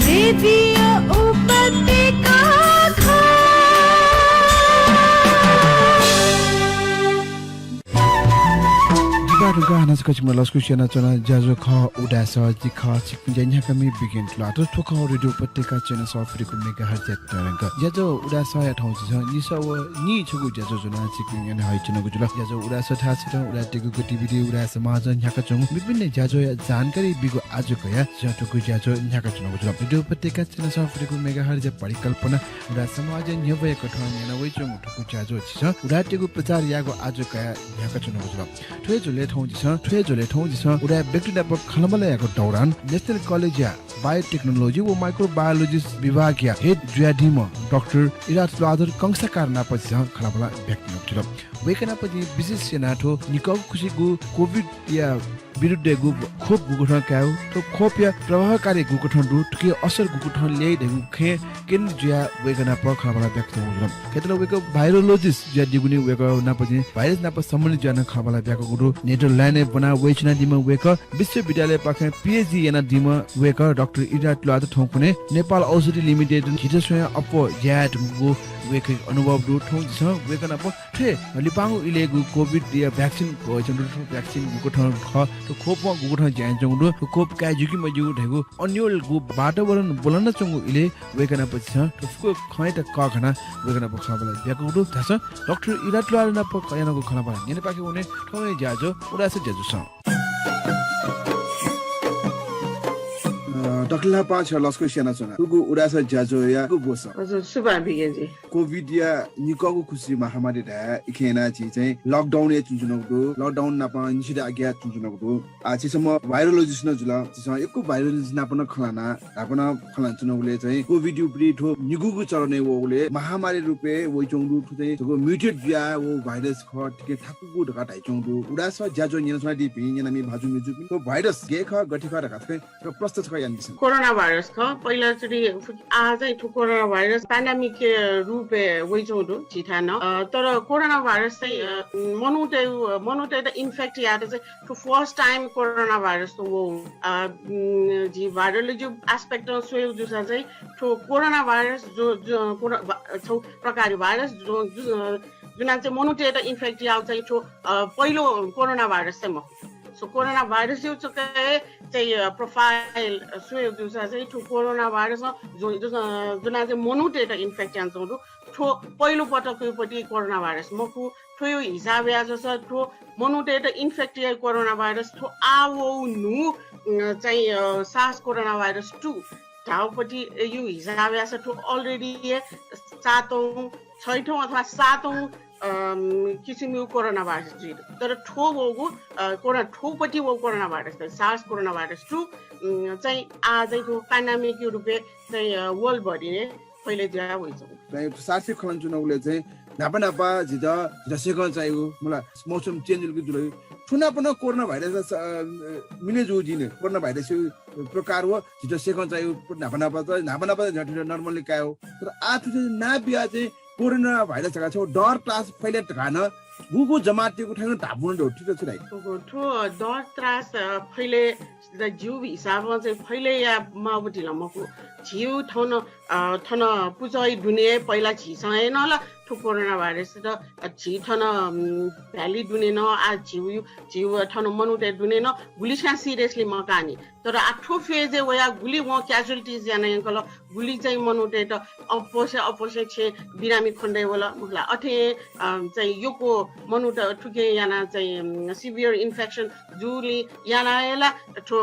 रेडियो उपत्यका खः। जिगु हानं छकः छिकपिन्त लसकुस यानाच्वना। ज्याझ्वः खः उदाय् सः, जि खः छिकपिनि ज्या न्ह्याकामि बिगेन तुलाधर। थ्व खः रेडियो उपत्यका च्यानल सफुलिगु मेगाहर्जया तरंग। ज्याझ्वः उदाय् सःया थौं झीसं निसः व नीछगू ज्याझ्वः ज्वनाः छिकपिनि न्ह्यःने हयाच्वनागु जुल। ज्याझ्वः उदाय् सः धाःसा थें उदाय् देगुगु गतिविधि, उदाय् समाजं न्ह्याकाच्वंगु विभिन्न ज्याझ्वःया जानकारी बीगु आज्याकःया झीसं थुगु ज्याझ्वः न्ह्याकाच्वनागु जुल। रेडियो उपत्यका च्यानल सफुलिगु मेगाहर्जया परिकल्पना उदाय् समाजया न्ह्यब्वया कथं न्यना वयाच्वंगु थुगु ज्याझ्वः झीसं उदाय् देगु प्रचार यायेगु आज्याकःया न्ह्याकाच्वनागु जुल। थ्व हे झ्वलय् थौं झीसं, थ्व हे झ्वलय् थौं झीसं उदाय् व्यक्ति नाप खँल्हाबल्हा यायेगु दौरान नेशनल कलेजया बायोटेक्नोलोजी व माइक्रोबायोलोजिस्ट विभागया हेड जुयादीम्ह डाक्टर इराज तुलाधर कंसाकार नाप झीसं खँल्हाबल्हा ब्याकेत्यनागु जुल। वय्कः नाप जिं विशेष यानाः थ्व निकःगु खुसिगु कोभिडया विरुद्धय् खोप गुकथं कायेगु, थ्व खोपया प्रभावकारी गुकथं दु, थुकिया असर गुकथं ल्यइ धइगु खँय् केन्द्रित जुयाः वय्कः नाप खँल्हाबल्हा ब्याकेत्यनागु जुल। खय्‌त ला वय्कः भाइरोलोजिस्ट जुयादीगुलिं वय्कः नाप जिं भाइरस नाप सम्बन्धित जुयाः नं खँल्हाबल्हा ब्याकेगु दु। नेदरल्यान्डय् ब्वना वयाच्वनादीम्ह वय्कः विश्वविद्यालयपाखें पीएचडी यानादीम्ह वय्कः डाक्टर इराज तुलाधर थौंकन्हय् नेपाल औषधि लिमिटेडं झीत स्वयां अप्वः ज्या याये धुंकूगु वय्कःया अनुभव दु। थौं झीसं वय्कः नाप थ्व हे लिपांगु इलय्‌गु कोभिडया भ्याक्सिन, अ, च्वंगु दु, थ्व भ्याक्सिन गुकथं खः, थ्व खोपं गुकथं ज्या यानाच्वंगु दु, थ्व खोप काये ज्यू कि मज्यू धइगु अन्योलगु वातावरण ब्वलनाच्वंगु इलय् वय्कः नाप झीसं थ्व फुक्क खँयात कःघानाः वय्कः नाप खँल्हाबल्हा ब्याकेगु दु। धाःसा डाक्टर इराज तुलाधर नाप यानागु खँल्हाबल्हा न्यनेपाखे वने थौंया ज्याझ्वः उदाय् सः ज्याझ्वःसं। अ, डाक्टर न्हापां छितः लसकुस यानाच्वना। थुगु उदाय् सः ज्याझ्वःया गु ग्वसाः? हजुर, सुभाय् बिगेजी। कोभिडया निकःगु खुसि महामारी धाये, इखे यानाः झी चाहिँ लकडाउन यानाच्वनागु दु। लकडाउन नाप निषेधाज्ञा यानाच्वनागु दु। आः, झीसं भाइरोलोजिस्ट नं जुल। झीसं यक्व भाइरोलोजिस्ट नाप नं खँ ल्हाना, न्हापा नं खँ ल्हानाच्वनागुलिं चाहिँ कोभिड उपरि थ्व निगूगु चरणय् वःगुलिं महामारी रूपय् वइच्वंगु दु। थ्व चाहिँ छगू म्युटेट जुयाः व भाइरस खः, थुकिं थाकुगु धकाः धाइच्वंगु दु। उदाय् सः ज्याझ्वः न्यनाच्वनादीपिं न्यनामि भाजु मय्जुपिं, थ्व भाइरस गय् खः, गथे खः धकाः थ्व प्रश्न छकः यानादिसँ। कोरोना भाइरस खः। पहिलाचोटि आ चाहिँ थ्व कोरोना भाइरस pandemic रूपय् वइच्वंगु दु झीथाय् नं। अ, तर कोरोना भाइरस चाहिँ, अ, मनूतय्, मनूतय्त infect यायेत चाहिँ थ्व first time कोरोना भाइरस त वः। अ, उम्, झी virology aspect स्वयेगु जूसा चाहिँ थ्व कोरोना भाइरस जो, जो, कोरो-, भा-, छौ प्रकारया भाइरस जो, जो, जुना चाहिँ मनूतय्त infect याःगु चाहिँ थ्व, अ, पहिलो कोरोना भाइरस चाहिँ मखु। So कोरोना भाइरसया चाहिँ, अ, profile स्वयेगु जूसा चाहिँ थ्व कोरोना भाइरस जो, जो, अ, जुना चाहिँ मनूतय्त infect यानाच्वंगु दु। थ्व पहिलो पटकया पति कोरोना भाइरस मखु। थ्वया हिसाबया जूसा थ्व मनूतय्त infect याइ कोरोना भाइरस थ्व आ वःगु न्हू, अ, चाहिँ, अ, SARS कोरोना भाइरस two धाःगु पतिया हिसाबया जूसा थ्व already सातौं, छैठौं अथवा सातौं, अम, किसिमया कोरोना भाइरस जुइ। तर थ्व वःगु, अ, कोरोना, थ्व पति वःगु corona virus, SARS corona virus two, अम, चाहिँ आ चाहिँ थ्व pandemic रूपय् चाहिँ, अ, world भरिने फैले जुया वइच्वंगु। चाहिँ SARS खँ ल्हानाच्वनागुलिं चाहिँ न्हापा न्हापा झीत, झीत सेकं चाइगु, मला, मौसम change जुल कि जुल। थ्व नाप नं कोरोना भाइरस, अ, मिले जूगु जुइ नि, कोरोना भाइरस प्रकार व झीत सेकं चाइगु, न्हापा न्हापा त, न्हापा न्हापा त झीत normally कायेगु। तर आ थुसे नाप बिया चाहिँ कोरोना भाइरस धकाः छौ डर त्रास फैले धकाः नं गुगु जमातयागु थें धापू नं दु, ठीक छ दाइ? थ्व डर त्रास, अ, फैले, जिगु हिसाबं चाहिँ फैले याये माःगु धिला मखु। झीगु थन, अ, थन पुचःया दुने पहिला झीसं हे नं ला थ्व कोरोना भाइरस त, अ, झी थन, उम्, भ्याली दुने नं आ झीगु, झीगु थन मनूतय् दुने नं गुलिस्यां seriously मकाःनि। तर आ थ्व phase-य् वया गुलि वं casualties याना यंकल, गुलि चाहिँ मनूतय्त अप्वसे अप्वसे छेँ बिरामी खनेदय् वल, मखुला। अथे, अ, चाहिँ यक्व मनूत थुकिं याना चाहिँ, उम्, severe infection जूलिं याना हे ला थ्व,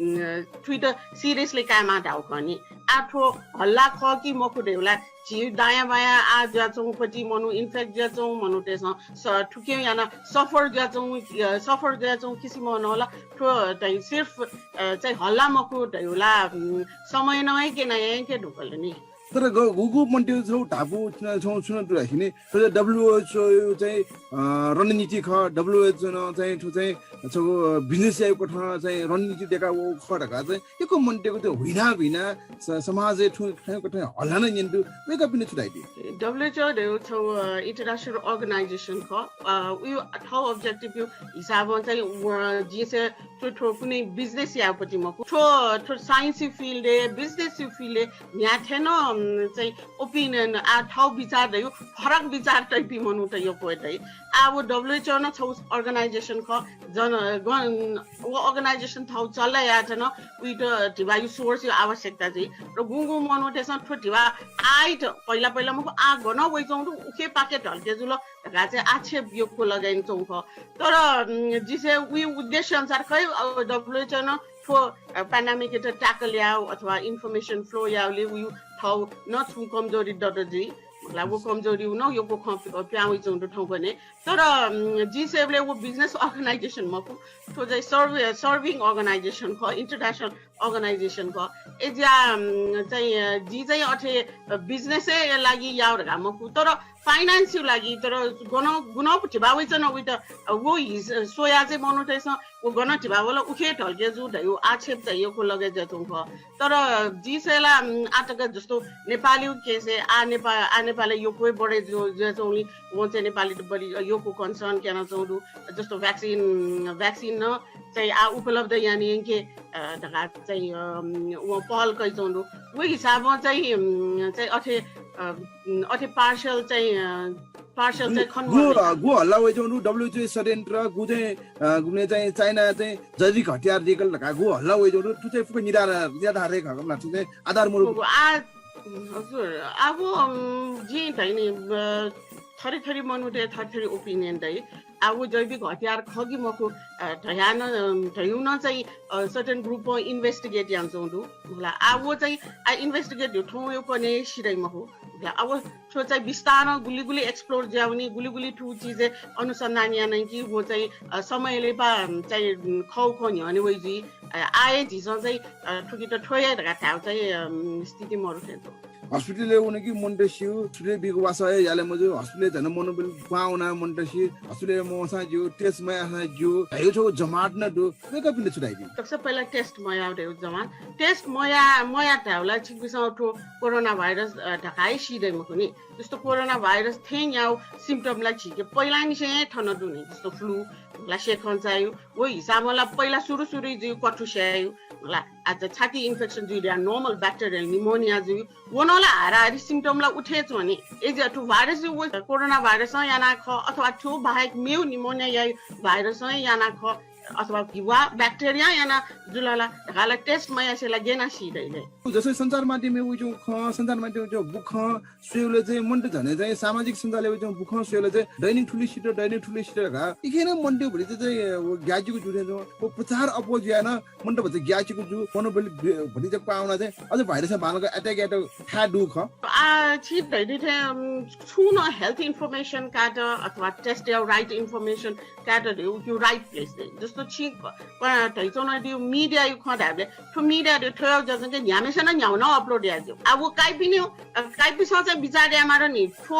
उम्, थुइत seriously कायेमाः धाःगु खः नि। आ थ्व हल्ला खः कि मखु धइगु ला, झी दायाँ बायाँ आ जुयाच्वंगु पति मनू infect जुयाच्वंगु मनूतय्सं स-, थुकिं याना suffer जुयाच्वंगु, अ, suffer जुयाच्वंगु किसिमं नं ला थ्व चाहिँ सिर्फ, अ, चाहिँ हल्ला मखु धइगु ला, उम्, समय नं हे क्यना यंके धुंकल नि। तर ग-, गुगु मनूतय् छौ धापू छुं, छौ छुं दु धाःसा नि, थ्व चाहिँ WHO चाहिँ, अ, रणनीति खः, WHO नं चाहिँ थ्व चाहिँ छगू business यायेगु कथं चाहिँ रणनीति देका वःगु खः धकाः चाहिँ यक्व मनूतय्गु चाहिँ हुइना हुइना स-, समाजय् थ्व, थ्व कथं हल्ला नं न्यने दु, वय्कःपिन्त छु धाइ दु? WHO धइगु छौ, अ, international organization खः। अ, उयो थौ objective-या हिसाबं चाहिँ, अ, जिंसे थ्व, थ्व कुनै business यायेगु पति मखु। थ्व, थ्व science field-य्, business field-य् न्ह्याथें नं, उम्, चाहिँ opinion, आ, थौ विचार दइ, फरक विचार तइपिं मनूत यक्व दइ। आ, व WHO नं छौ organization खः, जन, गन, व organization थौ चले यायेत नं उइत धिबाया source-या आवश्यकता जुइ। र गुंगुं मनूतय्सं थ्व धिबा आइत पहिला पहिला मखु, आ गनं वइच्वंगु दु, उखेपाखे ढल्के जुल धकाः चाहिँ आक्षेप यक्व लगे यानाच्वंगु खः। तर, उम्, जिसे उयो उद्देश्य अनुसार खै, अ, WHO नं थ्व, अ, pandemic-यात tackle यायेगु अथवा information flow यायेगुलिं उयो थौ नं छुं कमजोरी दत जुइ। मतलब, व कमजोरी नं यक्व खँ प्य-, प्यां वइच्वंगु दु थौंकन्हय्। तर, उम्, जिं स्वयेबलय् व business organization मखु, थ्व चाहिँ serv-, serving organization खः, international organization खः। अय्जुया, उम्, चाहिँ, अ, जिं चाहिँ अथे, अ, business-या लागि यायेगु धकाः मखु, तर finance-या लागि, तर गन, गुनं धिबा वइच्वन उइत, अ, व हिस-, स्वयाः चाहिँ मनूतय्सं व गनं धिबा वल उखे ढल्के जू धइगु आक्षेप चाहिँ यक्व लगे जुयाच्वंगु खः। तर जिं स्वयेला, उम्, आःतक जस्तो नेपालया case-य् आ नेपा-, आ नेपालय् यक्व बढे जु-, जुयाच्वंगुलिं वं चाहिँ नेपालीत बढी यक्व concern क्यनाच्वंगु दु। जस्तो vaccine, vaccine नं चाहिँ आ उपलब्ध याना यंके, अ, धकाः चाहिँ, अ, वं पहल कयाच्वंगु दु। व हिसाबं चाहिँ, उम्, चाहिँ अथे, अ, उम्, अथे partial चाहिँ, अ, partial चाहिँ खने मखु। गु हल्ला वइच्वंगु दु, WHO षड्यन्त्र, गु चाहिँ, अ, गुबलें चाहिँ चाइना चाहिँ जैविक हतियार दिकल धकाः गु हल्ला वइच्वंगु दु, थ्व चाहिँ फुक्क निराधार, निराधार हे खः, मतलब, थ्व चाहिँ आधार मुलुक। आ, हजुर, अब, उम्, जिं धइनि, अ, थरी थरी मनूतय् थरी थरी opinion दइ। आ, व जैविक हतियार खः कि मखु, अ, धया नं, अ, धयु नं चाहिँ, अ, certain group-ं investigate यानाच्वंगु दु। मला, आ, व चाहिँ, आ, investigate धयु थौं वयु कने सिधइ मखु। मला, आ, व थ्व चाहिँ बिस्तारं गुलि गुलि explore जुयावनी, गुलि गुलि थ्व चिजय् अनुसन्धान याना कि व चाहिँ, अ, समय लिपा, अ, चाहिँ, अ, खौ खौ न्ह्यःने वइ जुइ। अ, आः हे झीसं चाहिँ, अ, थुकित थ्व हे धकाः धायेगु चाहिँ, अ, स्थिति मरु थें च्वं। हस्पिटलय् वन कि मनूत स्यू, हस्पिटलय् बीगु वासः हे याले मजू, हस्पिटलय् झन मनूबलय् क्वहां वना मनूत स्यू, हस्पिटलय् मवंसां ज्यू, टेस्ट मयाःसां ज्यू, धयागु छगू जमात नं दु। वय्कःपिन्त छु धयादी? सबसे पहिला टेस्ट मयाः धयागु जमात। टेस्ट मयाः, मयाः धाःबलय् छिकपिन्सं थ्व कोरोना भाइरस, अ, धकाः हे सी दइ मखु नि। जस्तो कोरोना भाइरस थें याःगु symptom ला झीके पहिलांनिसें हे थन दु नि। जस्तो फ्लू ला सेखं चायु, व हिसाबं ला पहिला सुरु सुरु जुइ क्वथु स्यायु, ला आज छाती इन्फेक्सन जुइ ल्या normal bacterial pneumonia जुइ, व नं ला हाराहारी symptom ला उठे च्वनी। ए जे थ्व भाइरस व कोरोना भाइरसं याना खः अथवा थ्व बाहेक मेउ pneumonia यायु भाइरसं याना खः अथवा वा ब्याक्टेरिया याना जुल ला धकाः ला टेस्ट मयासें ला गय् याना सी दइ ले। जसरी सञ्चार माध्यमय् वइच्वंगु खँ, सञ्चार माध्यमय् वइच्वंगु बुखँ स्वयेबलय् चाहिँ मनूत झन चाहिँ सामाजिक सञ्जालय् वइच्वंगु बुखँ स्वयेबलय् चाहिँ दैनिक थुलि सित, दैनिक थुलि सित धकाः इखे नं मनूत भतिचा चाहिँ व ग्याःचिकु जू थें च्वं। व प्रचार अप्वः जुयाः नं मनूत भतिचा ग्याःचिकु जू, मनूबलय् भतिचा क्वहां वनाः चाहिँ अझ भाइरसं बांलाक attack यायेत थाय् दु खः। आ, छि धयादी थें, उम्, छुं नं health information कायेत अथवा टेस्ट याउ right information कायेत धयागु right place दइ। जस्तो छि प-, प-, धयाच्वनादीगु मिडियायु खँ धायेबलय् थ्व मिडिया दु, थ्व जजंके न्ह्याम्हेसिनं न्ह्याउ नं अपलोड याये ज्यू। आ, व काइपिनिगु, अ, काइपिसं चाहिँ बिचाः याये माःगु नि, थ्व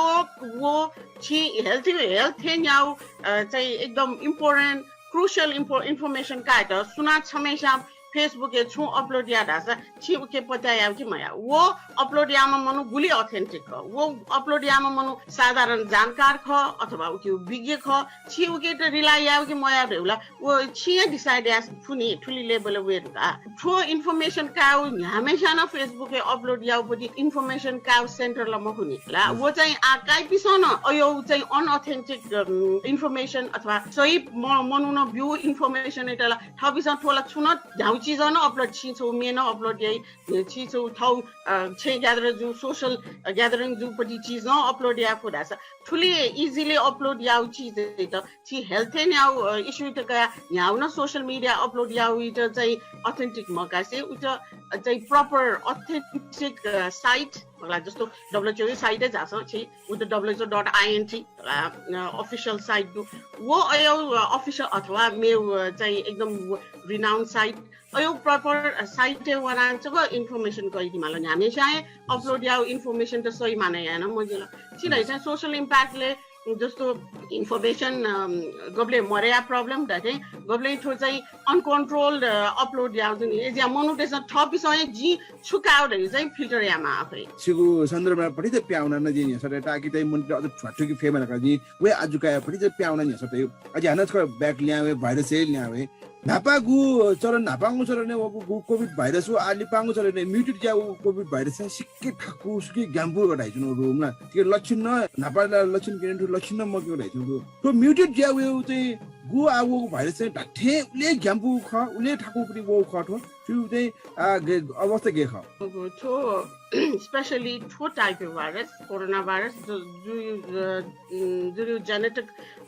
व छि health, health थें न्ह्याउ, अ, चाहिँ एकदम important, crucial info-, information कायेत सुनां छम्हेस्यां Facebook-य् छुं अपलोड याः धाःसा छि उके पत्याः याउ कि मयाउ? व अपलोड याःम्ह मनू गुलि authentic खः? व अपलोड याःम्ह मनू साधारण जानकार खः अथवा उके विज्ञ खः? छि उकेत rely याउ कि मयाउ धयागु ला व छिं हे decide याये फु नि, थुलि level-य् वये धकाः। थ्व information कायु न्ह्याम्हेस्यां नं Facebook-य् अपलोड याउपति information कायु center ला मखु नि ला। व चाहिँ आ काइपिसं नं अय् चाहिँ unauthentic, अम, information अथवा सही म-, मनुखं ब्यू information-यात ला थःपिसं थ्व ला छुं नं न्ह्याउ चिजं नं अपलोड, छिं छगू म्ये नं अपलोड याइ, छिं छगू थःगु, अ, छेँ gathering जू, social gathering जूपति चिजं अपलोड याये फु धाःसा थुलि easily अपलोड याउ चिजयात छि health-य् न्ह्याउ, अ, issue-यात कयाः न्ह्याउ नं social media-य् अपलोड याउइत चाहिँ authentic मकासे उत, अ, चाहिँ proper authentic, अ, site, मतलब जस्तो WHO site-य् झासँ छि उत WHO dot int, a, a, official site दु। व अय्, अ, official अथवा मेउ, अ, चाहिँ एकदम renowned site, अय् proper, अ, site-य् वनाः छगू information कयादी माल। न्ह्याम्हेस्यां हे अपलोड याउ information त सही माने याना मजिल। छि धइथें social impact-लय् जस्तो information, अम, गबलें मदया problem धइथें गबलें थ्व चाहिँ uncontrolled, अ, अपलोड याउ जुन। ए ज्या मनूतय्सं थःपिसं हे जिं छु काउ धइ चाहिँ फिल्टर यामा आफै। छिगु सन्दर्भमा भतिचा पिहां वना नं जिं न्ह्यसः तये ताकि चाहिँ मनूत अझ ध्वाथुइके फयेमा धकाः जिं व हे आजु काय् भतिचा पिहां वना न्ह्यसः तये। अझ हानं छकः back ल्याहां वये, भाइरस हे ल्याहां वये। न्हापांगु चलन, न्हापांगु चलनय् वःगु गु कोभिड भाइरस व आः लिपांगु चलनय् म्युटेट जुयागु कोभिड भाइरस चाहिँ सिक्क थाकु, सुके ग्याम्पु धकाः धाइच्वनागु दु मला। थुके लक्षण नं, न्हापा ला लक्षण क्यने थ्व लक्षण नं मक्यं धकाः धाइच्वनागु दु। थ्व म्युटेट जुयावःगु चाहिँ गु आः वःगु भाइरस चाहिँ धात्थें उलि ग्याम्पु खः, उलि थाकुपट्टि वःगु खः थ्व। थ्व चाहिँ, आ, ग-, अवस्था गय् खः? थ्व specially थ्व type of virus, corona virus, जु-, जु-, अ, उम्, जुन genetic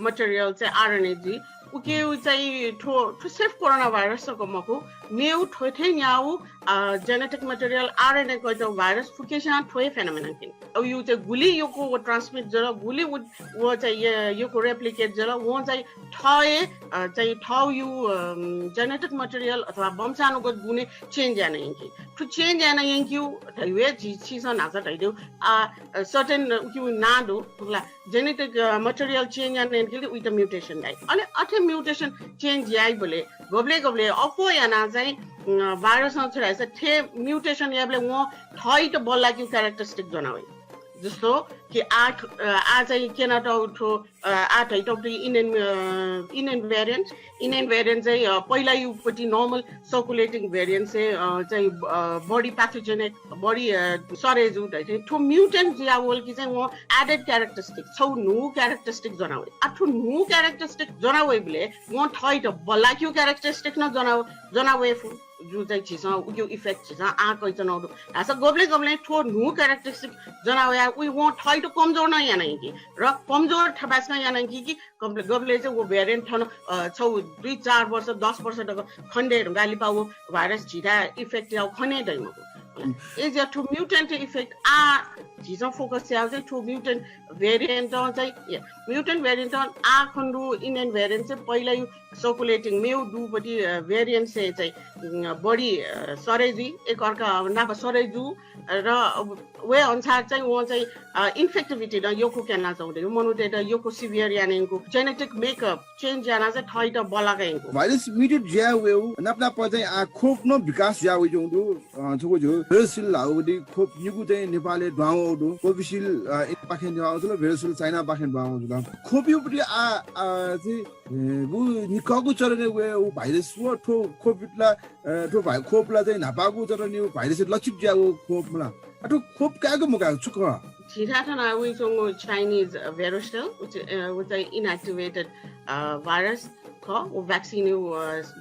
material चाहिँ RNA जुइ, उके चाहिँ थ्व, थ्व सिर्फ कोरोना भाइरस जक मखु, मेउ थ्व थें न्ह्याउ, अ, genetic material RNA कयातःगु भाइरस फुक्कसियां थ्व हे phenomenon खनी। अय् चाहिँ गुलि यक्व व transmit जुल, गुलि व, व चाहिँ य-, यक्व replicate जुल, वं चाहिँ थः हे, अ, चाहिँ थःगु, अम, genetic material अथवा वंशानुगत गुणय् change याना यंकी। थ्व change याना यंकीगु धइगु हे झी, छिसं न्हाचः धयादिउ, आ, अ, certain उकिया नां दु, थुगु ला genetic, अ, material change याना यंकीगु उइत mutation धाइ। अले अथे mutation change याइबलय् गबलें गबलें अप्वः याना चाहिँ, अ, भाइरसं छु धाःसा थ्व mutation याइबलय् वं थःइत बल्लाकीगु characteristic ज्वना वइ। जस्तो कि आ, अ, आ चाहिँ क्यनातःगु थ्व, अ, आ धइतःगु Indian, अ, Indian variant, Indian variant चाहिँ, अ, पहिलायागुपट्टि normal circulating variant चाहिँ, अ, चाहिँ, अ, बढी pathogenic, बढी, अ, सरे जू धइथें थ्व mutant जुयावल कि चाहिँ वं added characteristic, छगू न्हू characteristic ज्वना वइ। आ थ्व न्हू characteristic ज्वना वइबलय् वं थःइत बल्लाकीगु characteristic नं ज्वना, ज्वना वये फु। जु चाहिँ झीसं उकिया effect झीसं आः कयाच्वनागु दु। धाःसा गबलें गबलें थ्व न्हू characteristic ज्वना वयाः उइ वं थःइत कमजोर नं याना यंकी। र कमजोर थपाय्सकं याना यंकी कि गबलें, गबलें चाहिँ व variant थन, अ, छगू दुई चार वर्ष, दस वर्ष तक खने दये धुंकाः लिपा व भाइरस झीथाय् effect याउ खने दइ मखु। एज्या थ्व म्युटेन्ट इफेक्ट आ झीसं फोकस याः चाहिँ थ्व म्युटेन्ट भेरिएन्ट चाहिँ म्युटेन्ट भेरिएन्ट आ खन्डु इन्डियन भेरिएन्ट चाहिँ पहिला यु सर्कुलेटिङ मेउ दुपट्टि भेरिएन्ट चाहिँ चाहिँ बढी सरै जुइ एक अर्का नाप सरै जु र वे अनुसार चाहिँ व चाहिँ इन्फेक्टिभिटी न योको क्याना जाउँदै मनूते त योको सिभियर यानेको जेनेटिक मेकअप चेन्ज याना चाहिँ थैत बलागेको। भाइरस म्युटेट ज्या वेउ नाप नाप चाहिँ आ खोप न विकास ज्या वे जौंदु छगो जो भेरोसिल हाउदी खोप निगु चाहिँ नेपालय् द्वावौ दु कोभिसिल पाखें द्वावौ जुल भेरोसिल चाइना पाखें द्वावौ जुल खोप युपट्टि आ चाहिँ गु निकगु चरणय् वे भाइरस व थ्व खोप ला थ्व भाइ खोप ला चाहिँ न्हापागु चरणय् भाइरस लक्षित ज्या व खोप मला अथवा खोप काय्‌क मकाय्‌क छु खः? झीथाय् थन वइच्वंगु चाइनिज भेरोसेल व चाहिँ इनएक्टिभेटेड भाइरस खः। व भ्याक्सिन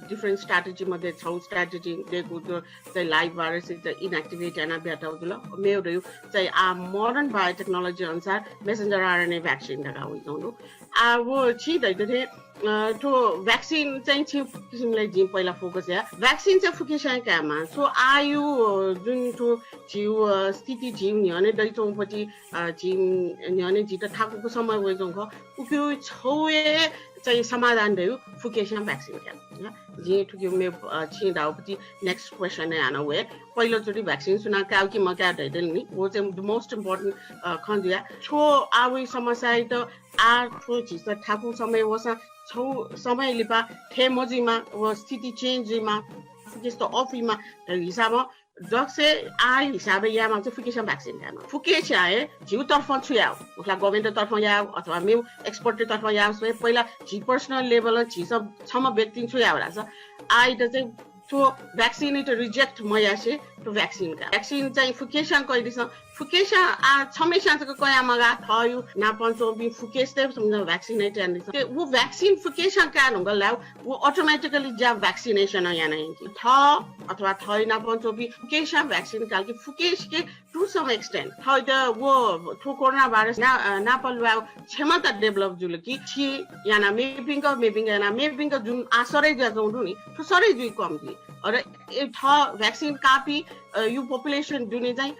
डिफरेन्ट स्ट्राटेजी मध्ये छौ स्ट्राटेजी देको चाहिँ लाइभ भाइरस चाहिँ इनएक्टिभेट याना ब्याटाउ जुल। मेउ दयु चाहिँ आ मोडर्न बायोटेक्नोलोजी अनुसार मेसेन्जर आरएनए भ्याक्सिन धका वइच्वंगु आ व छि धैदथे थ्व भ्याक्सिन चाहिँ छि किसिमले जिं पहिला फोकस या भ्याक्सिन चाहिँ फुकेस्यां कायेमा। सो आयु जुन थ्व झिउ स्थिति झिउ न्ह्यःने दैचौपति झिउ न्ह्यःने झित थाकुको समय वइचौं खः। उकिउ छौए चाहिँ समाधान दयु फुकेस्यां भ्याक्सिन कायेमा। जिं थुकिउ मे छि दाउपति नेक्स्ट क्वेसन हानं वये। पहिलोचोटि भ्याक्सिन सुना काउ कि मकाउ धैदेल नि वो चाहिँ द मोस्ट इम्पोर्टेन्ट खँ जुया। छो आवी समस्या त आ थ्व झीसं थाकु समय वसा छौ समय लिपा थे मजुइमा व स्थिति चेन्ज जुइमा फुकेस त अफ हुइमा हिसाबमा जक्से आ हिसाबे यामा चाहिँ फुकेस्यां भ्याक्सिन कायेमा। फुकेस्यां हे झिउ तर्फ छु याउ? मतलब गभर्नमेन्ट तर्फ याउ अथवा मेउ एक्सपर्ट तर्फ याउ सो पहिला झी पर्सनल लेभल झीसं छम व्यक्ति छु याउ रास आइ त चाहिँ थ्व भ्याक्सिन त रिजेक्ट मयासे थ्व भ्याक्सिन का भ्याक्सिन चाहिँ फुकेस्यां कइदिसं फुकेस्यां आ छमेस्यां जक कया मगा थयु नापं च्वंपिं फुकेस्ते सम्झ भ्याक्सिन है त्यान दिसं। ते वो भ्याक्सिन फुकेस्यां का नुंगल लाउ वो अटोमेटिकली ज्या भ्याक्सिनेसन याना यंकी। थ अथवा थयु नापं च्वंपिं फुकेस्यां भ्याक्सिन काल कि फुकेस के टु सम एक्सटेन्ट थयु त वो थ्व कोरोना भाइरस ना नापल वाउ क्षमता डेभलप जुल कि छि याना मेपिंक मेपिंक याना मेपिंक जुन आ सरै ज्या जौं दुनि थ्व सरै जुइ कम कि अरे ए थ भ्याक्सिन कापी यु पोपुलेसन दुने चाहिँ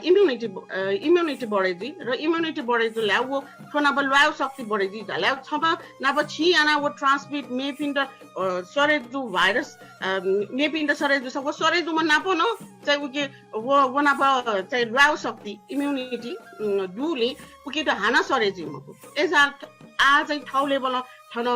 इम्युनिटी इम्युनिटी बढे जुइ र इम्युनिटी बढे जुल्या वो थ्व नाप ल्वाउ शक्ति बढे जुइ झाल्या छमा नाप छि याना वो ट्रान्समिट मेपिन्द सरे जु भाइरस मेपिन्द सरे जु वो सरे जुमा नाप न चाहिँ उके वो वो नाप चाहिँ ल्वाउ शक्ति इम्युनिटी दुली उके त हाना सरे जुइ मकु। एजा आ चाहिँ थौ लेभल थन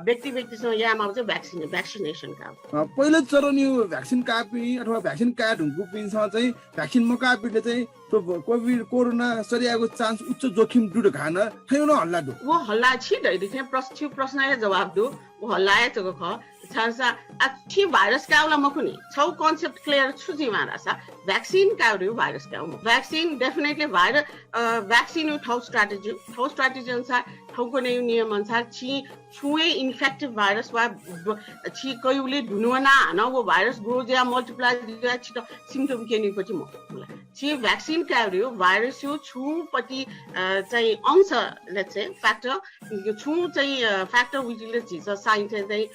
व्यक्ति व्यक्तिसँग यामा चाहिँ भ्याक्सिन भ्याक्सिनेसन का पहिलो चरणयु भ्याक्सिन कापी अथवा भ्याक्सिन काया ढुंकुपिन्सं चाहिँ भ्याक्सिन मकापीले चाहिँ कोभिड कोरोना सरियाको चान्स उच्च जोखिम दु धकान थयु न हल्ला दु। वो हल्ला छि धैदिथे प्रश्न छु प्रश्नया जवाब दु। वो हल्लाया जक ख छासा आ छि भाइरस काउला मखुनि छौ कन्सेप्ट क्लियर छु जिमा रासा भ्याक्सिन काउरु भाइरस काउ भ्याक्सिन डेफिनेटली भाइरस भ्याक्सिन यु थौ स्ट्राटेजी थौ स्ट्राटेजी अनुसार थौको नै नियम अनुसार छि छुए इन्फेक्टिभ भाइरस वा छि कयुले धुनुवना हान वो भाइरस ग्रो ज्या मल्टिप्लाई ज्या छित सिम्टम केनिपति म छि भ्याक्सिन काउरु भाइरस यु छुपति चाहिँ अंश लेट्स से फ्याक्टर छुं चाहिँ फ्याक्टर विजिले झिस साइन्स चाहिँ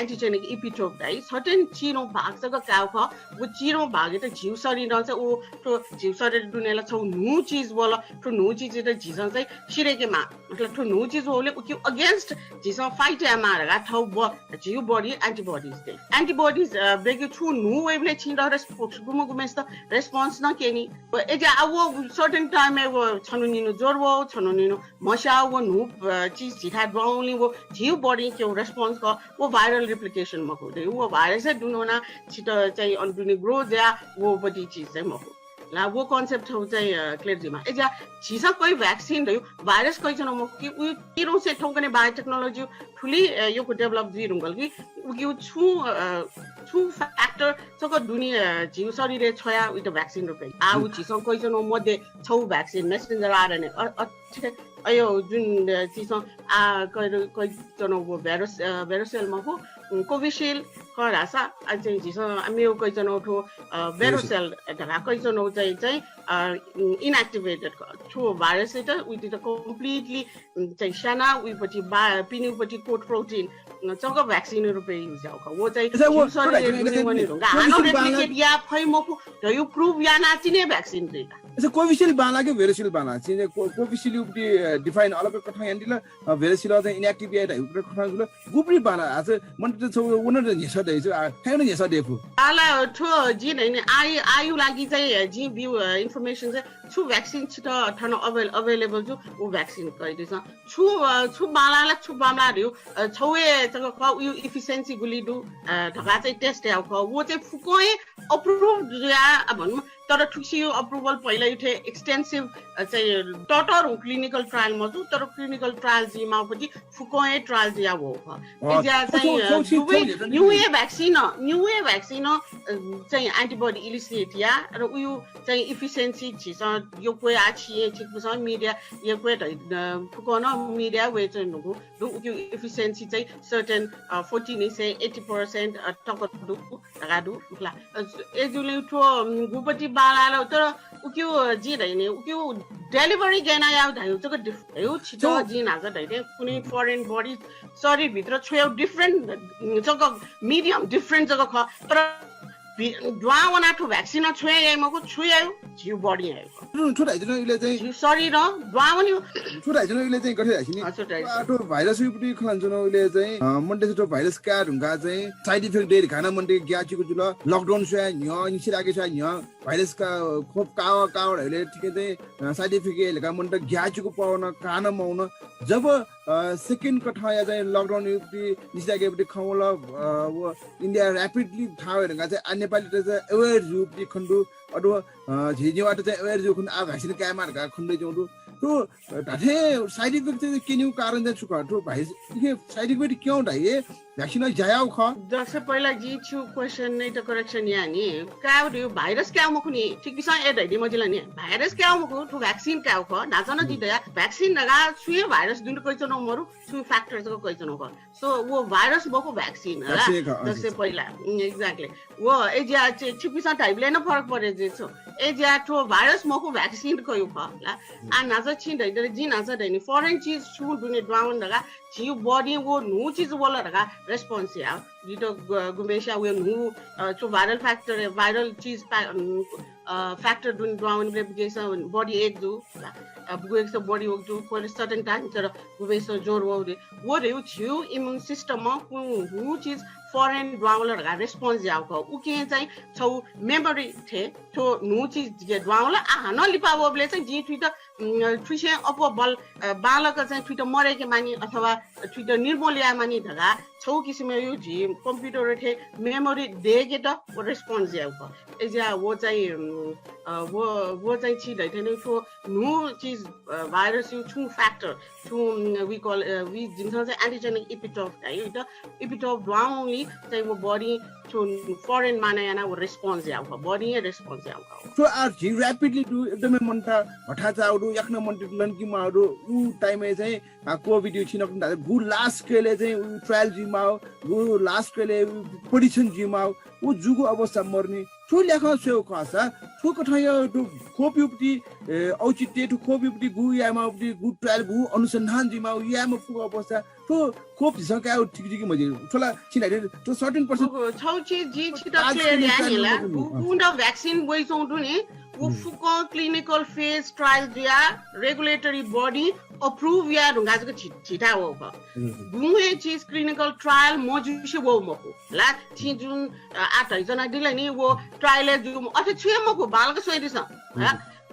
एन्टिजेनिक इपिटोप है सर्टेन चिनो भाग जक काउ ख वो चिनो भाग त झिउ शरीर चाहिँ उ थ्व झिउ शरीर दुनेला छौ न्हू चिज वल थ्व न्हू चिज त झिसं चाहिँ सिरेके मा मतलब थ्व न्हू चिज वले उकि अगेन्स्ट झिसं फाइट या मारगा थौ ब झिउ बडी एन्टिबडीज दे एन्टिबडीज बेगे छु न्हू वेबले छि दरे गुम गुमेस त रेस्पोन्स न केनी एजा आ वो सर्टेन टाइम ए वो छनु निनु जोर वो छनु निनु म्हस्या वो न्हू चिज झिथा द्वाउली वो झिउ बडी के रेस्पोन्स क वो भाइरल रिप्लिकेसन मखु दे वो भाइरस दुनोना छित चाहिँ अन दुने ग्रो ज्या वो बडी चिज चाहिँ मखु ला वो कन्सेप्ट हौ चाहिँ क्लियर जिमा एजा झिसा कोही भ्याक्सिन दयु भाइरस कोही जन मखु कि उ तिरो से ठौकने बायोटेक्नोलोजी ठुली योको डेभलप जुइ रुंगल कि उकि छु छु फ्याक्टर चक दुनी झिउ शरीर छोया उइत भ्याक्सिन रुपे आ उ झिसं कोही जन मध्ये छौ भ्याक्सिन मेसेन्जर आरएनए अयो जुन चिसं आ कइ कइ जन वो भाइरस भाइरसेल मखु कोभिसिल्ड क रासा आ चाहिँ झिसं मेउ कइ जन उठो भाइरसेल धका कइ जन चाहिँ चाहिँ इनएक्टिभेटेड, थ्व भाइरस चाहिँ उइत कम्प्लिटली चाहिँ स्याना उइपट्टि बा पिनिउपट्टि कोट प्रोटिन चक भ्याक्सिन रुपे युज याउ खः। वो चाहिँ अच्छा, वो जिउ शरीर थोड़ा, थोड़ा, थोड़ा, वने ढुंगा कोविसिल्ड हानो बांला रेप्लिकेट या फै मखु धयु प्रुभ याना चिने भ्याक्सिन रे। अच्छा, कोविसिल्ड बांला कि भेरोसिल्ड बांला? चिने को कोविसिल्ड उपट्टि डिफाइन अलग कथं यान्दिल, भेरोसिल्ड चाहिँ इनएक्टिभ या धयु कथं जुल। गुपरी बांला आज मन त छ वन न्हेसा दयु आ खायन न्हेसा देफु। आला थ्व जि नै आयु आयु लागि चाहिँ जि बिउ इन्फर्मेसन चाहिँ छु भ्याक्सिन छित थन अवेल अवेलेबल छु उ भ्याक्सिन कइदिस। छु छु बांला ला छु बांला धिउ छौए चक क उयु इफिसियन्सी गुलि दु धका चाहिँ टेस्ट याउ ख। वो चाहिँ फुकोए अप्रुभ जुया भनौँ। तर थुक्सियु अप्रुभल पहिला इथे एक्सटेन्सिभ चाहिँ ततर क्लिनिकल ट्रायल मजु। तर क्लिनिकल ट्रायल जिमाउपट्टि फुकोए ट्रायल जिया वो ख। इज्या चाहिँ न्युए भ्याक्सिन न्युए भ्याक्सिन चाहिँ एन्टिबडी इलिसिएट या र उयु चाहिँ इफिसियन्सी झिसं यक्वे आ छिए छिकपिसं मिडिया यक्वे धइ फुकोन मिडिया वे चाहिँ नुगु दु उक्यु इफिसियन्सी चाहिँ सर्टेन फोर्टी निसे एटी पर्सेन्ट तक दु धका दु उखला। एजुले थ्व गुपट्टि बांला तर उक्यु जि धइने उक्यु डेलिभरी गेना याउ धयु चक डिफ धयु छित जि नाज धइने कुनै फरेन बडी शरीर भित्र छुयु डिफरेन्ट चक मिडियम डिफरेन्ट चक ख। तर द्वावना थ्व भ्याक्सिन छुया याइ मखु छुया झिउ बडी याइ। छु धाइजन इले चाहिँ झिउ शरीर द्वावनी छु धाइजन इले चाहिँ गथे धाइसिनी। छु धाइ आ, थ्व भाइरस उपट्टि खलन जन इले चाहिँ मनते थ्व भाइरस का ढुंगा चाहिँ साइड इफेक्ट दे खाना मनते ग्याचिको जुल। लकडाउन स्वया न्ह्य निसे लागे स्वया न्ह्य भाइरस का खोप काव काव धाइले ठिकै चाहिँ साइड इफेक्ट हे लेखा मनते ग्याचिको पाउन कान मौन। जब सेकेन्ड कथंया चाहिँ लकडाउन उपट्टि निसे लागे उपट्टि खवल व इन्डिया र्‍यापिडली थाहा ढंगा चाहिँ आ नेपाली त चाहिँ अवेर जूपट्टि खण्डु अथवा झिझिवाट चाहिँ अवेर जू खण्डु आ भ्याक्सिन कायमा ढंगा खण्डु जौदु। थ्व धाथे साइड इफेक्ट चाहिँ केन्यु कारण चाहिँ छु खः? थ्व भाइ इखे साइड इफेक्ट क्यौं धाइ भ्याक्सिन ज्यायाउ खः। जसे पहिला जि छु क्वेसन नै त करेक्सन या नि। काउ दिउ भाइरस काउ मखु नि। ठीक बिसं ए धैदि मजिला नि। भाइरस काउ मखु थ्व भ्याक्सिन काउ खः। नाचन जि दया भ्याक्सिन धगा सुये भाइरस दुन कैचनो मरु छु फ्याक्टर जक कैचनो खः। So वो भाइरस मखु भ्याक्सिन हला। भ्याक्सिन खः, जसे अच्छा। पहिला। उम्, exactly। वो ए ज्या छि छिपिसं धाइबले न फरक परे जे छु। ए ज्या थ्व भाइरस मखु भ्याक्सिन कयु खः हला। आ नाच छि धैदले जि नाच धैनि फरेन चिज छु दुने द्वावन धगा छि बडी वो नु चिज वल धगा रेस्पोन्स या। जित गुमेशा वे नु छु भाइरल फ्याक्टर भाइरल चिज फ्याक्टर दुने द्वावन बडी एक जु। बुगु एक बडी एक जु कोले सर्टेन टाइम तर गुमेशा जोर वौ रे। वो रे उ झिउ इम्युन सिस्टमं कुन हु चिज फरेन द्वावल धका रेस्पोन्स याउ खः। उके चाहिँ छौ मेमोरी थे थ्व न्हू चिज जिके द्वावल आ हानं लिपा वबले चाहिँ जि थुइत थुसे अप्व बल बालक चाहिँ थुइत मरेके मानि अथवा थुइत निर्मूल या मानि धका छौ किसिम यु झि कम्प्युटर थे मेमोरी देके त रेस्पोन्स याउ खः। एज्या वो चाहिँ वो वो चाहिँ छि धैथेने थ्व न्हू चिज भाइरस यु छु फ्याक्टर छु we call we जिमिसं चाहिँ एन्टिजेनिक इपिटोप है त इपिटोप द्वाउली चाहिँ वो बडी छु फरेन माना याना वो रेस्पोन्स याउ खः बडी रेस्पोन्स याउ खः। So आ झि र्‍यापिडली दु एकदमै मन्ता हठा चाउ दु याकन मन्ति लनकि माउ दु। उ टाइमय् चाहिँ आ कोभिड यु छिनक गु लास्ट केले चाहिँ उ ट्रायल जुइ माउ गु लास्ट केले परीक्षण जुइ माउ उ जुगु अवस्था मर्नी। थ्व ल्याखं स्वयेगु खःसा थ्व कथंया थ्व खोप युपति औचित्य थ्व खोप युपति गु यायेमाःपति गु ट्रायल गु अनुसन्धान जुइमा याये मफुगु अवस्था थ्व खोप झीसं काये ठीक जुइ कि मजुइ? थ्व ला छिनाइ थ्व सर्टेन पर्सेन्ट छौ चिज जि छित क्लियर याये नि ला। गु गु द भ्याक्सिन वइचौं दु नि व फुक्क क्लिनिकल फेज ट्रायल जुया रेगुलेटरी बडी अप्रुभ या ढुंगा जक झिठा वःगु। गुं हे चिज क्लिनिकल ट्रायल मजुसे वउ मखु ला। छि जुन आ धैजना दिल नि वो ट्रायल जु अथे छुए मखु बालक स्वइदिसँ।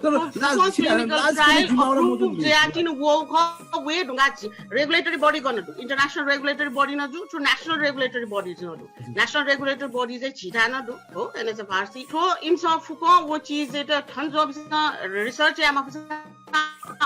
तर क्लिनिकल ट्रायल अप्रुभ जुया तिन वउ ख वे ढुंगा रेगुलेटरी बडी गन दु। इन्टरनेसनल रेगुलेटरी बडी न जु छु नेसनल रेगुलेटरी बडी न दु। नेसनल रेगुलेटरी बडी चाहिँ झिठा न दु हो एनएचएफआरसी। थ्व इमिसं फुक्क वो चिज चाहिँ त थन जबिसं रिसर्च या मखुसं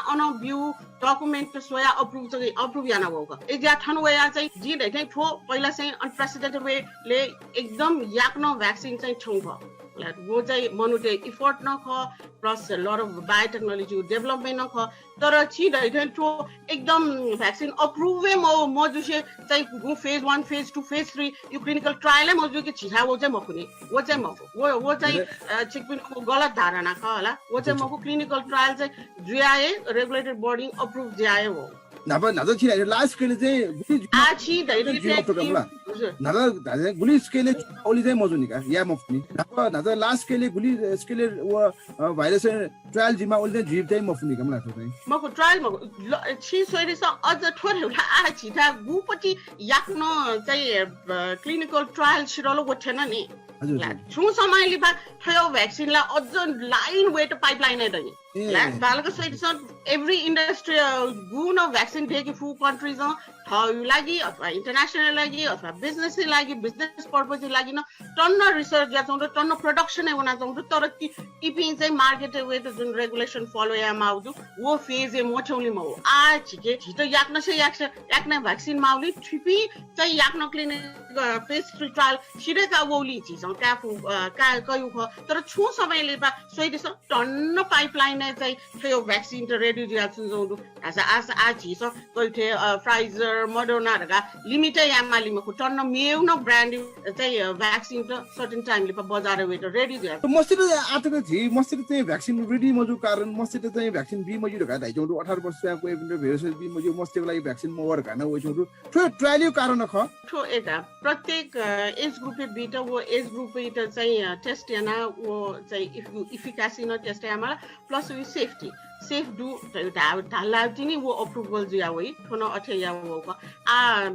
अन बिउ डकुमेन्ट स्वया अप्रुभ चाहिँ अप्रुभ याना वउ ख। एज्या थन वया चाहिँ जि धैथें थ्व पहिला चाहिँ अनप्रेसिडेन्टेड वे ले एकदम याकनं भ्याक्सिन चाहिँ छौ ख। ला, वो चाहिँ मनूतय् effort नं खः, plus lot of biotechnology development नं खः। तर छि धइथें थ्व एकदम vaccine approve हे मौ-, मजुसे चाहिँ गु phase one, phase two, phase three, यो clinical trial हे मजुके झिसा वो चाहिँ मखु नि। वो चाहिँ मखु। वो, वो चाहिँ, अ, छिकपिनि वो गलत धारणा खः होला। वो चाहिँ मखु, clinical trial चाहिँ जुया हे regulated body approve जुया हे हो। न्हापा न्हाचा छि last scale चाहिँ गुलि आ, छि धैर्य जुया चाहिँ प्रकार मला। हजुर। न्हाचा धाचा गुलि scale ओली चाहिँ मजुनि का, या मफुनि। न्हापा न्हाचा last scale गुलि scale व, अ, virus trial जिमा ओली चाहिँ जुइ चाहिँ मफुनि का मला थ्व चाहिँ। मखु, trial मखु। ल, छि स्वइदिसँ अझ थोरै होला आ, झिता गुपति याक्न चाहिँ, अ, clinical trial सिरल वथेन नि। हजुर, ला, हजुर। छु समय लिपा थ्व vaccine ला अझ line wait pipeline हे दनि। ए। ला, बालक सहितसँग every industry, अ, गुण vaccine देके फु countries अ, थयु लागि अथवा international लागि अथवा business लागि, business purpose लागि न टन्न research याचौं र टन्न production हे वनाचौं र तर ति-, तिपिं चाहिँ market wait जुन regulation follow या माउ दु, वो phase हे मोठ्यौली मौ। आ, झिके, झित याक्न से याक्स, याक्न vaccine माउली, थिपि चाहिँ याक्न clinic, अ, phase three trial सिधे का वौली झिसं का फु, अ, का कयु ख। तर छु समय लिपा स्वइदिसँ टन्न pipeline हे चाहिँ थ्व vaccine त ready जुया छुन जौं दु। आसा, आसा, आ झिसं कयु थे, अ, Pfizer, Moderna धका limit हे या माली मखु। टन्न मेउ न brand चाहिँ, अ, vaccine त certain time लिपा बजार wait ready जुया। त मस्जिद आतक झी, मस्जिद चाहिँ vaccine ready मजु कारण, मस्जिद चाहिँ vaccine बी मजु धका धाइ जौं दु। अठार वर्ष या कोही पनि भेरसेल बी मजु, मस्जिद लागि vaccine मवर घाना वइ जौं दु। थ्व trial यु कारण ख। थ्व एका प्रत्येक, अ, age group ए बीत वो age group ए त चाहिँ, अ, test याना वो चाहिँ इफ-, efficacy न test यामा plus वी safety safe दु ध-, धा-, धाला तिनी वो approval जुया वइ, थ्व न अथे या वो क। आ, अ,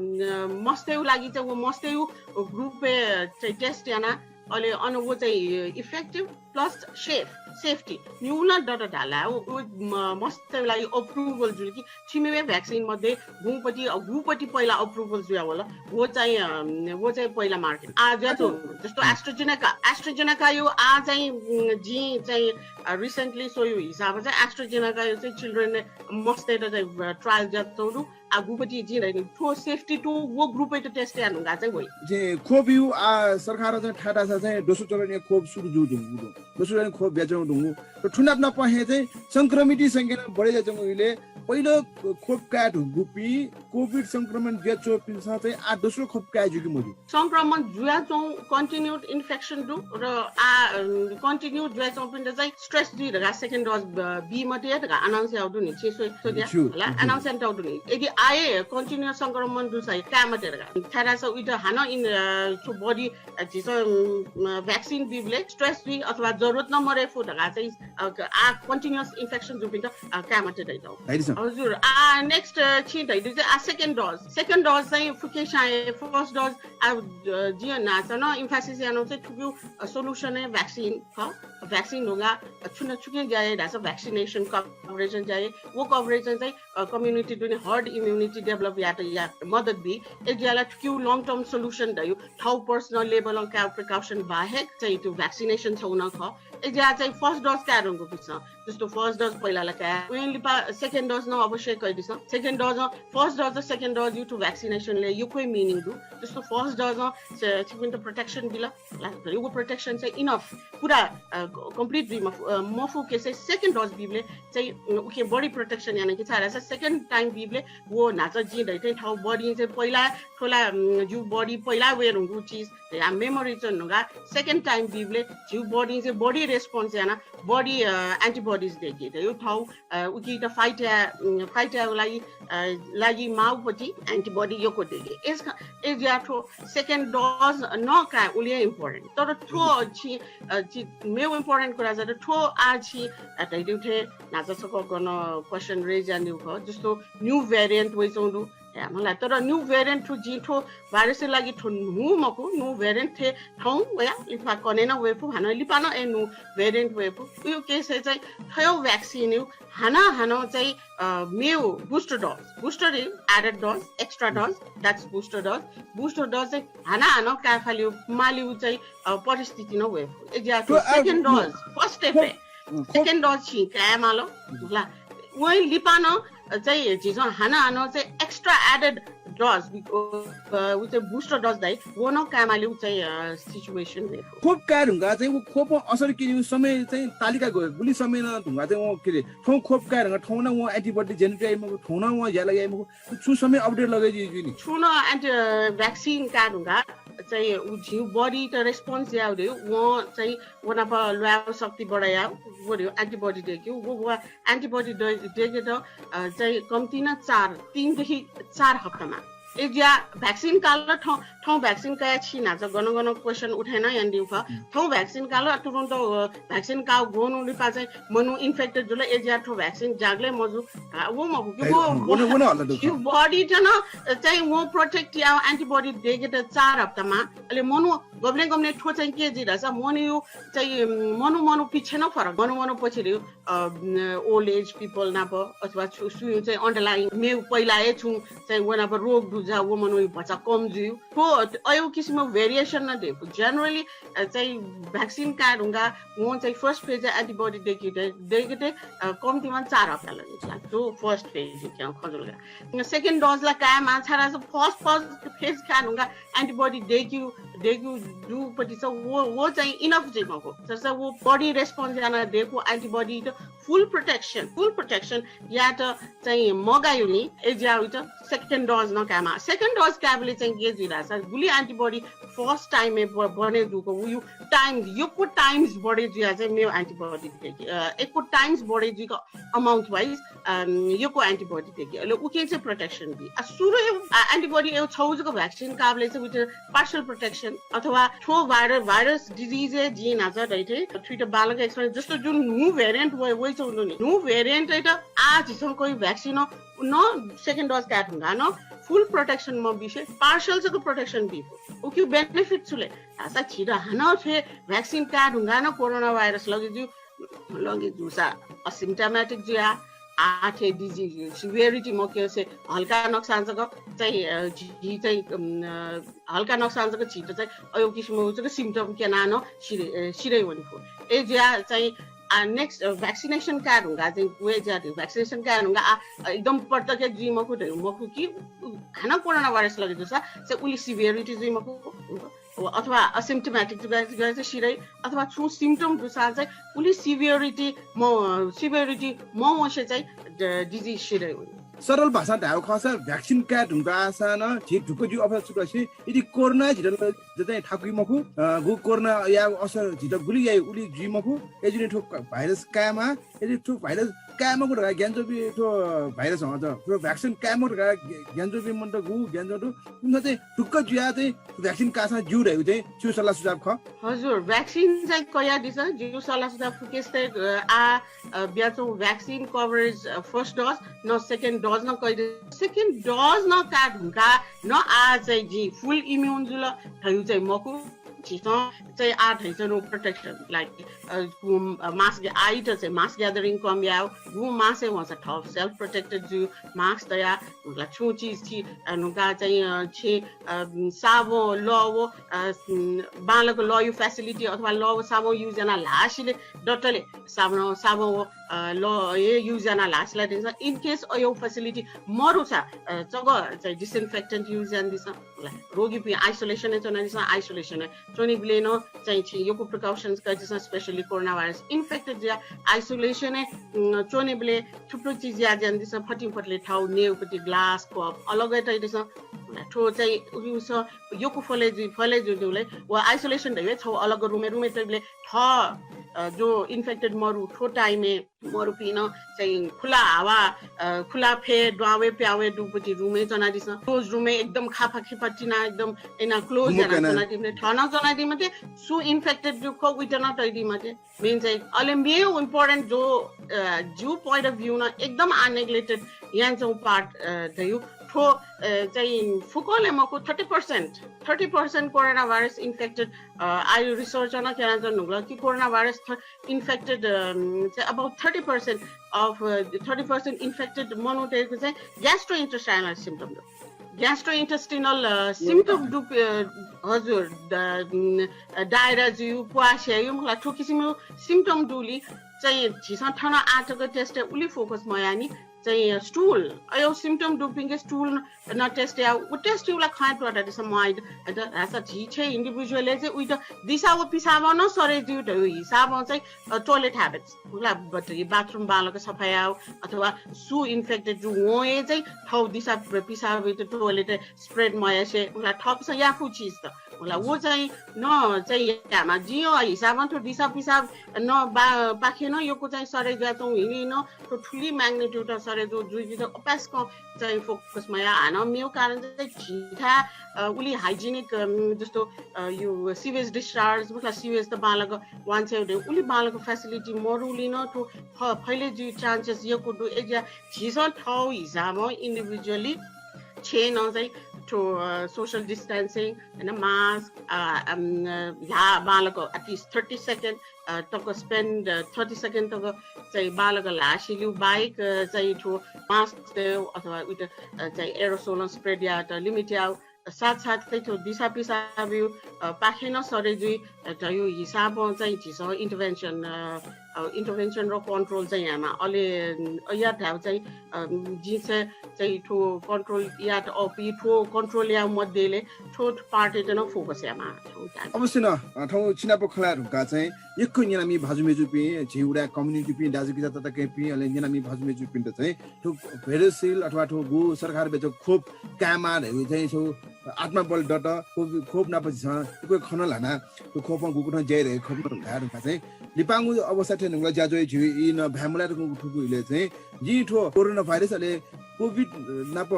मस्तेउ लागि चाहिँ वो मस्तेउ group ए चाहिँ test याना, अले अन वो चाहिँ effective plus safe, safety। न्यून डर धाला, वो, वो म-, मस्तेउ लागि approval जुल कि छिमेमे vaccine मध्ये गुपति, अ, गुपति पहिला approval जुया वल, वो चाहिँ, अ, वो चाहिँ पहिला market। आ, ज्या हजुर। जस्तो AstraZeneca, AstraZeneca यो आ चाहिँ, उम्, जि चाहिँ, अ, recently सोयु हिसाब चाहिँ AstraZeneca यो चाहिँ children मस्तेत चाहिँ, अ, trial ज्या चौरु, आ, गुपति जि रे नि, थ्व safety to वो group ए त test या नुगा चाहिँ वइ। जे खोप यु, आ, सरकार चाहिँ ठाटा सा चाहिँ दोस्रो चरण या खोप सुरु जु जु। दोस्रो चाहिँ खोप ब्याच्वं दुंगु। त थुनाप नाप हे चाहिँ संक्रमित संख्या नं बढे जाच्वंगु इले पहिलो खोप काये धुंगुपिं COVID संक्रमण ब्याच्वंपिन्सं चाहिँ आ दोस्रो खोप काये ज्यू कि मज्यू? संक्रमण जुयाच्वं continued infection दु र आ, अ, continue जुयाच्वंपिन्त चाहिँ stress जुइ धका second dose, अ, बी मते धका announce याउ दु नि, छि स्व-, सोध्या ज्यू, होला, ज्यू। Announce याउ दु नि। यदि आए continue संक्रमण दु चाहिँ काये मते धका। थारा स उइत हानं इन, अ, छु body अ, झीसं, उम्, vaccine बीबले stress जुइ अथवा जरुरत न मरे फु धका चाहिँ, अ, क-, आ continuous infection जुपिन्त, अ, काये मते धइतौ। हजुर, आ next, अ, छि धइदु चाहिँ आ second dose। Second dose चाहिँ फुके साए first dose, आ, अ, जिं नाचन emphasis यानो चाहिँ थुकिउ, अ, solution ए vaccine ख। Vaccine ढुंगा, अ, छुन छुके जाए धास vaccination coverage जाए, वो coverage चाहिँ अ, community दुने herd immunity develop यात या मदत बी। ए ज्याला थुकिउ long term solution दयु। थौ personal level अं काउ precaution बाहेक चाहिँ त्यो vaccination छौ न ख। ए ज्या चाहिँ first dose काये रंगु पिसं। जस्तो first dose पहिला ला काये। उयन लिपा second dose न अवश्य कइ दिसं। Second dose न, first dose raw second dose you to vaccination ले युक्वे meaning दु। जस्तो first dose न से, छिपिन्त protection बिल। ला, यो protection चाहिँ enough, पुरा, अ, complete जुइ मफु, अ, मफु के से second dose बिबले चाहिँ, अ, उके body protection याना कि छारा सा second time बिबले वो नाच जि धइते थौ body चाहिँ पहिला थोला, अम, जु body पहिला वे रंगु चीज या memory चाहिँ नुगा second time बिबले जु body चाहिँ body response याना body, अ, antibodies देखे त यो थौ अ, उकी त fight या, उम्, fight या लागि, अ, लागि माउपति antibody यको देगे। एस, ए ज्या थ्व second dose न का उलिया important। तर थ्व छि, अ, छि मेव important कुरा जत थ्व आ छि, अ, धैदिउ थे नाचा छक गन question raise यानिउ ख। जस्तो new variant वइ चौंदु। या, मला, तर new variant थ्व जि थ्व virus लागि थ्व नु मखु, new variant थे थौं वया लिपा कने न वेफु, हानं लिपा न ए new variant वेफु। उयो case हे चाहिँ थयो vaccine यु हाना हानं चाहिँ, अ, मेउ booster dose, booster रे added dose, extra dose, that's booster dose, booster dose चाहिँ हाना हानं काफालिउ मालिउ चाहिँ, अ, परिस्थिति न वेफु। ए ज्या तो आ, second dose, first step हे। हम्म, second dose छि काये मालो, हम्म। ला। वही लिपा न, अ, चाहिँ झिजं हाना हानं चाहिँ extra added डज, उ चाहिँ बुस्टर डज दाइ, व नं कायेमाली उ चाहिँ सिचुएसन। खोप काये धुंका चाहिँ उ खोप असर के समय चाहिँ तालिका गयो, गुलि समय नं धुंका चाहिँ व के रे, थौं खोप काये धुंका थौं नं व एन्टिबडी जेनेरेट याइ मखु, थौं नं व ज्या लगे याइ मखु, छु समय अपडेट लगे जुइ नि? छु नं एन्टी भ्याक्सिन काये धुंका चाहिँ उ झिउ बडी त रेस्पोन्स याउ दे, व चाहिँ व नाप ल्वाउ शक्ति बढाया, व दे एन्टिबडी देक्यु, व व एन्टिबडी देके त चाहिँ कम्ती न चार, तीन देखि चार हप्तामा। ए ज्या भ्याक्सिन काल थौं, थौं भ्याक्सिन काया छि नाच गन गन क्वेसन उठे न यान दिउ ख। थौं भ्याक्सिन काल तुरुन्त भ्याक्सिन का गोनु लिपा चाहिँ मनु इन्फेक्टेड जुल, ए ज्या थो भ्याक्सिन जागले मजु। वो मखु कि वो बडी जन चाहिँ वो प्रोटेक्ट या एन्टिबडी देके त चार हप्तामा। अले मनु गबने गबने थो चाहिँ के जिरा सा मनु यु चाहिँ मनु मनु पिछे न फरक, मनु मनु पछि रे ओल्ड एज पिपल नाप अथवा सुयु चाहिँ अन्डरलाइङ मेउ पहिला ए छु चाहिँ व नाप रोग दुजा वो मनु भचा कम जुयु। थो अयु किसिम भेरिएसन न देपु। जनरली चाहिँ भ्याक्सिन काये धुंका वो चाहिँ फर्स्ट फेज एन्टिबडी देकिते देकिते कम्तीमा चार हप्ता लगे। तो फर्स्ट फेज क्या खजुलगा सेकेन्ड डज ला कायेमा छारा फर्स्ट फर्स्ट फेज काये धुंका एन्टिबडी देक्यु देक्यु दुपति छ वो वो चाहिँ इनफ चाहिँ मखु। सरसा वो बडी रेस्पोन्स याना देकु एन्टिबडी त फुल प्रोटेक्सन, फुल प्रोटेक्सन या त चाहिँ मगायु नि। ए ज्या त सेकेन्ड डज न कायेमा। सेकेन्ड डज कायेबले चाहिँ के जुइला सर गुली एन्टिबडी फर्स्ट टाइम ए बने दुको उयु टाइम्स यक्व टाइम्स बढे जुया चाहिँ मेउ एन्टिबडी देके यक्व टाइम्स बढे जुइक अमाउन्ट वाइज यक्व एन्टिबडी देके। अले उके चाहिँ प्रोटेक्सन बी। आ सुरु एन्टिबडी एउ छौ जक भ्याक्सिन काबले चाहिँ उते पार्सल प्रोटेक्सन अथवा थो भाइरस भाइरस डिजिज ए जिन हाचा दैथे थुइट बालक एक्सपिरियन्स जस्तो जुन न्हू भेरिएन्ट वइ वइ चौनु नि न्हू भेरिएन्ट ए त आ झिसं कोइ भ्याक्सिन न सेकेन्ड डज काये धुंगा न फुल प्रोटेक्सन म बिसे पार्सल जक प्रोटेक्सन बी। उके बेनिफिट छुले हाचा छिर हान छे भ्याक्सिन काये धुंगा न कोरोना भाइरस लगे जु लगे जुसा असिम्टोमेटिक जुया आथे डिजिज सिभियरिटी मक्यसे हल्का नक्सान जक चाहिँ झी चाहिँ हल्का नक्सान जक झीत चाहिँ अयो किसिम जक सिम्टम केना न सिरे सिरे वनिफु। ए ज्या चाहिँ आ नेक्स्ट भ्याक्सिनेसन काये धुंगा चाहिँ वे ज्या भ्याक्सिनेसन काये धुंगा आ एकदम पटके जुइ मखु धयु मखु कि हाना कोरोना भाइरस लगे जुसा से उली सिभियरिटी जुइ मखु अथवा असिम्टोमेटिक जुगा जुगा चाहिँ सिरै अथवा छु सिम्टम दुसा चाहिँ उली सिभियरिटी म सिभियरिटी म वसे चाहिँ डिजिज सिरै हुन्। सरल भाषा धायु खसा भ्याक्सिन काये धुंका आसा न झी ढुक्क जु अवस्था छु कसे यदि कोरोना झिरल जतै ठाकुइ मखु गु कोरोना या असर झित गुली याइ उली जुइ मखु। यदि थो भाइरस कायेमा यदि थो भाइरस कायेमा गु धका ज्ञान जोबी थो भाइरस हज थो भ्याक्सिन कायेमा गु धका ज्ञान जोबी मन्त गु ज्ञान जोदु उन चाहिँ ढुक्क जुया चाहिँ भ्याक्सिन कासा जिउ धयु चाहिँ छु सल्लाह सुझाव ख। हजुर भ्याक्सिन चाहिँ कया दिस जिउ सल्लाह सुझाव फुकेस आ ब्याचो भ्याक्सिन कभरेज फर्स्ट डज न सेकेन्ड डज न कइ सेकेन्ड डज न का धुंका न आ चाहिँ जि फुल इम्युन जुल धयु चाहिँ मखु। झिसं चाहिँ आ धैसं नो प्रोटेक्सन लाइक मास्क आइत चाहिँ मास्क ग्यादरिङ कम या गु मासे वंसा थप सेल्फ प्रोटेक्टेड जु मास्क तया नुका छु चिज छि नुका चाहिँ छे साबो लव बालक लयु फेसिलिटी अथवा लव साबो युज याना लासिले डटले साबो साबो ल ए युज याना लासिला दिन्छ। इन केस अयो फेसिलिटी मरुसा चग चाहिँ डिसइन्फेक्टेन्ट युज यान दिन्छ। रोगी पि आइसोलेसन चना दिन्छ। आइसोलेसन चोनी बिले न चाहिँ छि यक्व प्रिकसन्स कइ दिसँ स्पेसली कोरोना भाइरस इन्फेक्टेड या आइसोलेसन चोनी बिले थुप्रो चिज या ज्यान दिसँ फटिङ फटले ठाउ नेउपति ग्लास कप अलग तइ दिसँ। थो चाहिँ उस यक्व फले जु फले जु जुले व आइसोलेसन धैवे छौ अलग रुमे रुमे तइ बिले थ जो इन्फेक्टेड मरु थो टाइमे मरुपिं चाहिँ खुला हावा खुला फे द्वावे प्यावे दुपति रुमे चना दिसँ। क्लोज रुमे एकदम खाफा खिपा टिना एकदम एना क्लोज जना चना दिमे थना चना दिमे ते सु इन्फेक्टेड जु खो उइटना तइ दिमे ते। मेन चाहिँ अले मेउ इम्पोर्टेन्ट जो जु पोइन्ट अफ भ्यू न एकदम आ नेग्लेक्टेड यान चाहिँ पार्ट धयु थो चाहिँ फुकोले मको thirty percent thirty percent corona virus infected आयु रिसर्च न केना जन नुगल कि कोरोना भाइरस इन्फेक्टेड चाहिँ about thirty percent of thirty percent infected मनोटेको चाहिँ ग्यास्ट्रो इन्टेस्टाइनल सिम्टम दु। ग्यास्ट्रो इन्टेस्टिनल सिम्टम दु हजुर डायरा जुयु प्वास्यायु मला थु किसिम सिम्टम दुली चाहिँ झिसं थन आटक टेस्ट उली फोकस मयानी। चाहिँ स्टुल अयो सिम्टम दुपिंके स्टुल न टेस्ट या उ टेस्ट युला खाए प्रोडक्ट सम आइद। अत रासा झी छे इन्डिभिजुअल चाहिँ उइत दिसा व पिसाब न सरे जिउ त हिसाब चाहिँ टोयलेट ह्याबिट्स उला बाथरुम बालक सफाया अथवा सु इन्फेक्टेड जु वं चाहिँ थौ दिसा पिसाब टोयलेट स्प्रेड मयासे उला थप स याफु चिज त उला वो चाहिँ न चाहिँ यामा जियो हिसाबमा थो दिसा पिसाब न बा पाखे न योको चाहिँ सरे ज्या चौ हिनी न थो ठुली म्याग्निट्युड सरे जो जुइ जुइ अपास क चाहिँ फोकस मया हान मेव कारण चाहिँ झिठा उली हाइजिनिक जस्तो यो सिवेज डिस्चार्ज मतलब सिवेज त बालक वान चाहिँ उली बालक फेसिलिटी मरुली न थो फैले जुइ चान्सेस यको दु एज्या झिसं थौ हिसाबमा इन्डिभिजुअली छेन चाहिँ थो सोशल डिस्टेन्सिङ हैन मास्क ला बालक एटलिस्ट थर्टी सेकेन्ड तक स्पेन्ड थर्टी सेकेन्ड तक चाहिँ बालक लासिल्यु बाहेक चाहिँ थो मास्क अथवा उइत चाहिँ एरोसोल स्प्रेड या त लिमिट या साथ साथ चाहिँ थो दिसा पिसाब यु पाखेन सरे जुइ त यो हिसाब चाहिँ झिसं इन्टरभेन्सन इन्टरभेन्सन र कन्ट्रोल चाहिँ यामा अले या धाव चाहिँ जिसे चाहिँ थो कन्ट्रोल या त अपि थो कन्ट्रोल या मध्येले थो पार्टी त न फोकस यामा अवश्य न थौ चिनाप खला रुका चाहिँ यक्क न्यनामी भाजु मेजुपिं झिउडा कम्युनिटीपिं दाजुकिजा तताकेपिं अले न्यनामी भाजु मेजुपिं त चाहिँ थो भेरोसिल अथवा थो गु सरकार बेच खोप कामा धैउ चाहिँ सो आत्मा बल दत खोप खोप नाप छ कोइ खन लाना थो खोप गुकुन जय रे खोप धार रुका चाहिँ लिपांगु अवस्था थे नुगला ज्याजो झिउ इ न भ्यामुला थुकु इले चाहिँ जि थो कोरोना भाइरस अले कोभिड नाप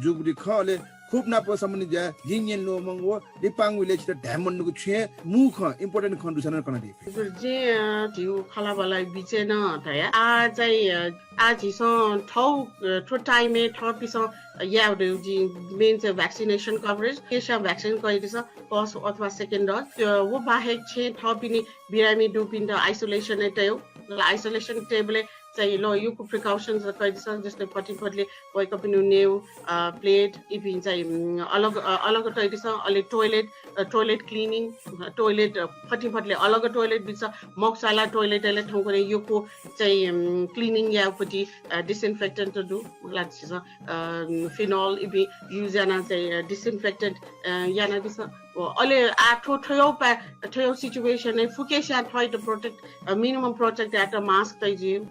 जुगुली ख अले खोप नाप सम्बन्धी ज्या जिं न्यन लो मंगो लिपांगु इले छित डायमन्डको छुए मु ख इम्पोर्टेन्ट ख दुसन कन दे हजुर जे झिउ खला बला बिचे न धया आ चाहिँ आ झिसं थौ थो टाइमे थपिसं या दु जि मेन चाहिँ भ्याक्सिनेसन कभरेज केसा भ्याक्सिन कइदिस फर्स्ट अथवा सेकेन्ड डज वो बाहेक छे थपिनि बिरामी दुपिन्त आइसोलेसन तयो आइसोलेसन टेबल चाहिँ ल युको प्रिकसन कइदिस जस्तै फटिफटले वैकपिनु नेउ प्लेट इपिन चाहिँ अलग अलग तैदिस अले टोयलेट टोयलेट क्लिनिङ टोयलेट फटिफटले अलग टोयलेट बिच मक्साला टोयलेट अले ठाउँको युको चाहिँ क्लिनिङ यापति डिसइन्फेक्टेन्ट दु लाग्छ फिनोल इपि युज याना चाहिँ डिसइन्फेक्टेन्ट याना दिस अले आ थो थयो पा थयो सिचुएसन फुकेस्या थयो त प्रोटेक्ट मिनिमम प्रोटेक्ट यात मास्क तै जिउ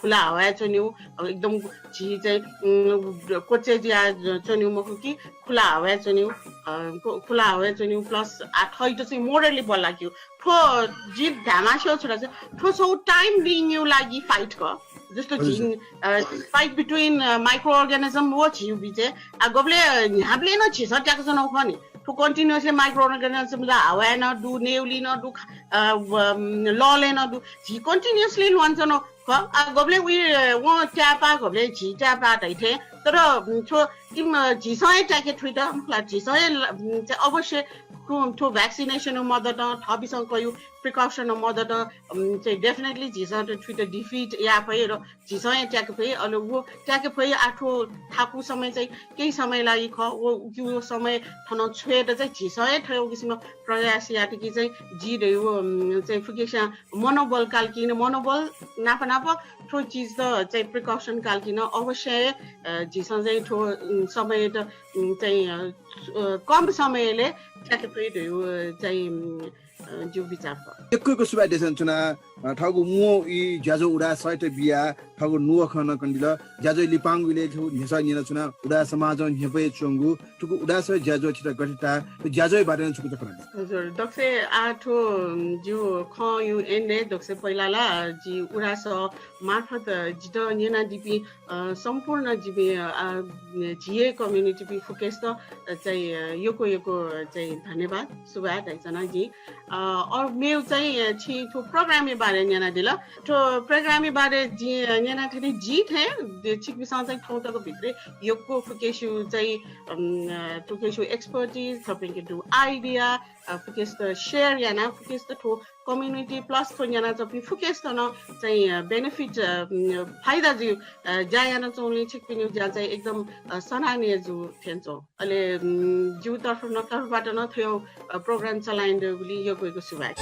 खुला हवाया चन्यु एकदम झी चाहिँ कोचे जिया चन्यु मखु कि खुला हवाया चन्यु खुला हवाया चन्यु प्लस आ थयो त चाहिँ मोरली बला कि थो जित धामास्यो छोरा चाहिँ थो सौ टाइम बिङ यु लागि फाइट क जस्तो झिन फाइट बिट्विन माइक्रो अर्गानिजम वो झिउ बिचे आ गबले न्याबले न झिस ट्याक सन खनि थो कन्टिन्युअसली माइक्रो अर्गानिजम ला हवाया न दु नेउली न दु लले न दु झी कन्टिन्युअसली ल्वान सन ख आ गबले उ वो ट्यापा गबले झी ट्यापा धैथे तर थो इम झिसं हे ट्याके थुइत मतलब झिसं हे अवश्य थो भ्याक्सिनेसन मदत थबिसं कयु प्रिकसन मदत चाहिँ डेफिनेटली झिसं थुइत डिफिट या फै र झिसं हे ट्याके फै अले वो ट्याके फै आठो थाकु समय चाहिँ केही समय लागि ख वो उकि वो समय थन छुएत चाहिँ झिसं हे थयो किसिम प्रयास यात कि चाहिँ जि दै वो चाहिँ फुकेस्या मनोबल काल किन मनोबल नाप नाप थो चिज त चाहिँ प्रिकसन काल किन अवश्य झिसं चाहिँ थो समय त चाहिँ कम समयले ट्याके फै दै वो चाहिँ जिउ बिचार प। यक्को यक्को सुभाय् देसन चुना थगु मु इ ज्याजो उडा सहित बिया थगु नुव खन कन्दिल ज्याजो लिपांगु इले थगु न्हेसा न्यना चुना उडा समाज न्हेपे चंगु थुगु उडा सहित ज्याजो छित गठिता ज्याजो बारे चुकु तक हजुर दक्से आ थो जिउ ख यु एन्डे दक्से पहिला ला जि उडा स मार्फत जित न्यना दिपि सम्पूर्ण जिबि झिए कम्युनिटी बि फुकेस्त चाहिँ यक्को यक्को चाहिँ धन्यवाद सुभाय् धाइचना जि अ, और मेव चाहिँ अ, छि थो प्रोग्राम बारे न्यना दिल। थो प्रोग्राम बारे जि अ, न्यना थने जि थे छिक बिसां चाहिँ थौ तक भित्रे यक्को फुकेसु चाहिँ अम, अ, फुकेसु एक्सपर्टिज थपिंके दु आइडिया फुकेस त सेयर याना फुकेस त थो कम्युनिटी प्लस थो न्यना चपि फुकेस त न चाहिँ बेनिफिट फाइदा जु ज्या याना चौले छिक पिन्यु ज्या चाहिँ एकदम सराहनीय जु थेंचो। अले जिउ तर्फ न तर्फबाट न थयो प्रोग्राम चलाइन दु गुली यक्को यक्को सुभाय्।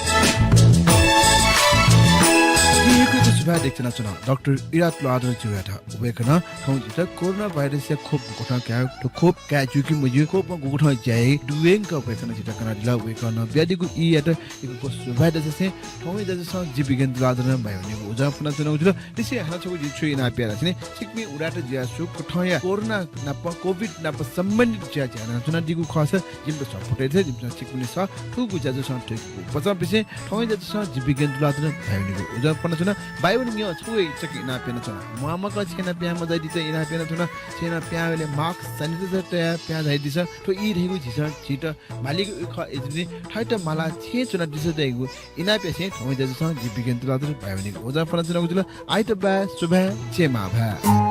सुभाय् देछानाच्वना डाक्टर इरा तुलाधर ज्यूयात। वय्कलं थौं जितः कोरोना भाइरसया खोप गुकथं काये, थ्व खोप काये ज्यू कि मज्यू, खोपं गुकथं ज्या याइ, दुवंक वय्कलं जितः कनादिल। वय्कलं बियादीगु ईयात यक्व सुभाय् देछासें थौंया ज्याझ्वलं जि बिज्ञान तुलाधरं बाय् वनेगु उजं फ्वनाच्वनागु जुल। लिसें हानं छगू जिं छु इनाप याये धाःसा नि, छिकपिं उदाय्‌त जिया सु कथंया कोरोना नाप कोभिड नाप सम्बन्धित ज्या ज्या यानाच्वनादीगु खःसा जिमित सःतादिसँ, जिमिसं छिकपिनि सः थुगु ज्याझ्वलं थुइकेगु। बचां पिसें थौंया ज्याझ्वलं जि बिज्ञान तुलाधरं बाय् वनेगु उजं फ्वनाच्वना। बाय् वनेगु न्ह्यः छगू हे चकं इनाप यानाच्वना। म्वाःम्वाकं छेँनं पिहां मझाइदिसँ इनाप यानाच्वना। छेँनं पिहां वयेबलय् mask, sanitizer तयाः पिहां झाइदिसँ। थ्व ई धइगु झीसं झीत मालीगु ई खः, अय्‌जूगुलिं थःत मालाः छेँय् च्वनादिसँ धइगु इनाप यासें थौंया ज्याझ्वलं जि बिज्ञान तुलाधरं बाय् वनेगु उजं फ्वनाच्वनागु जुल। आइत बाय्, सुभाय्, जय मांभाय्।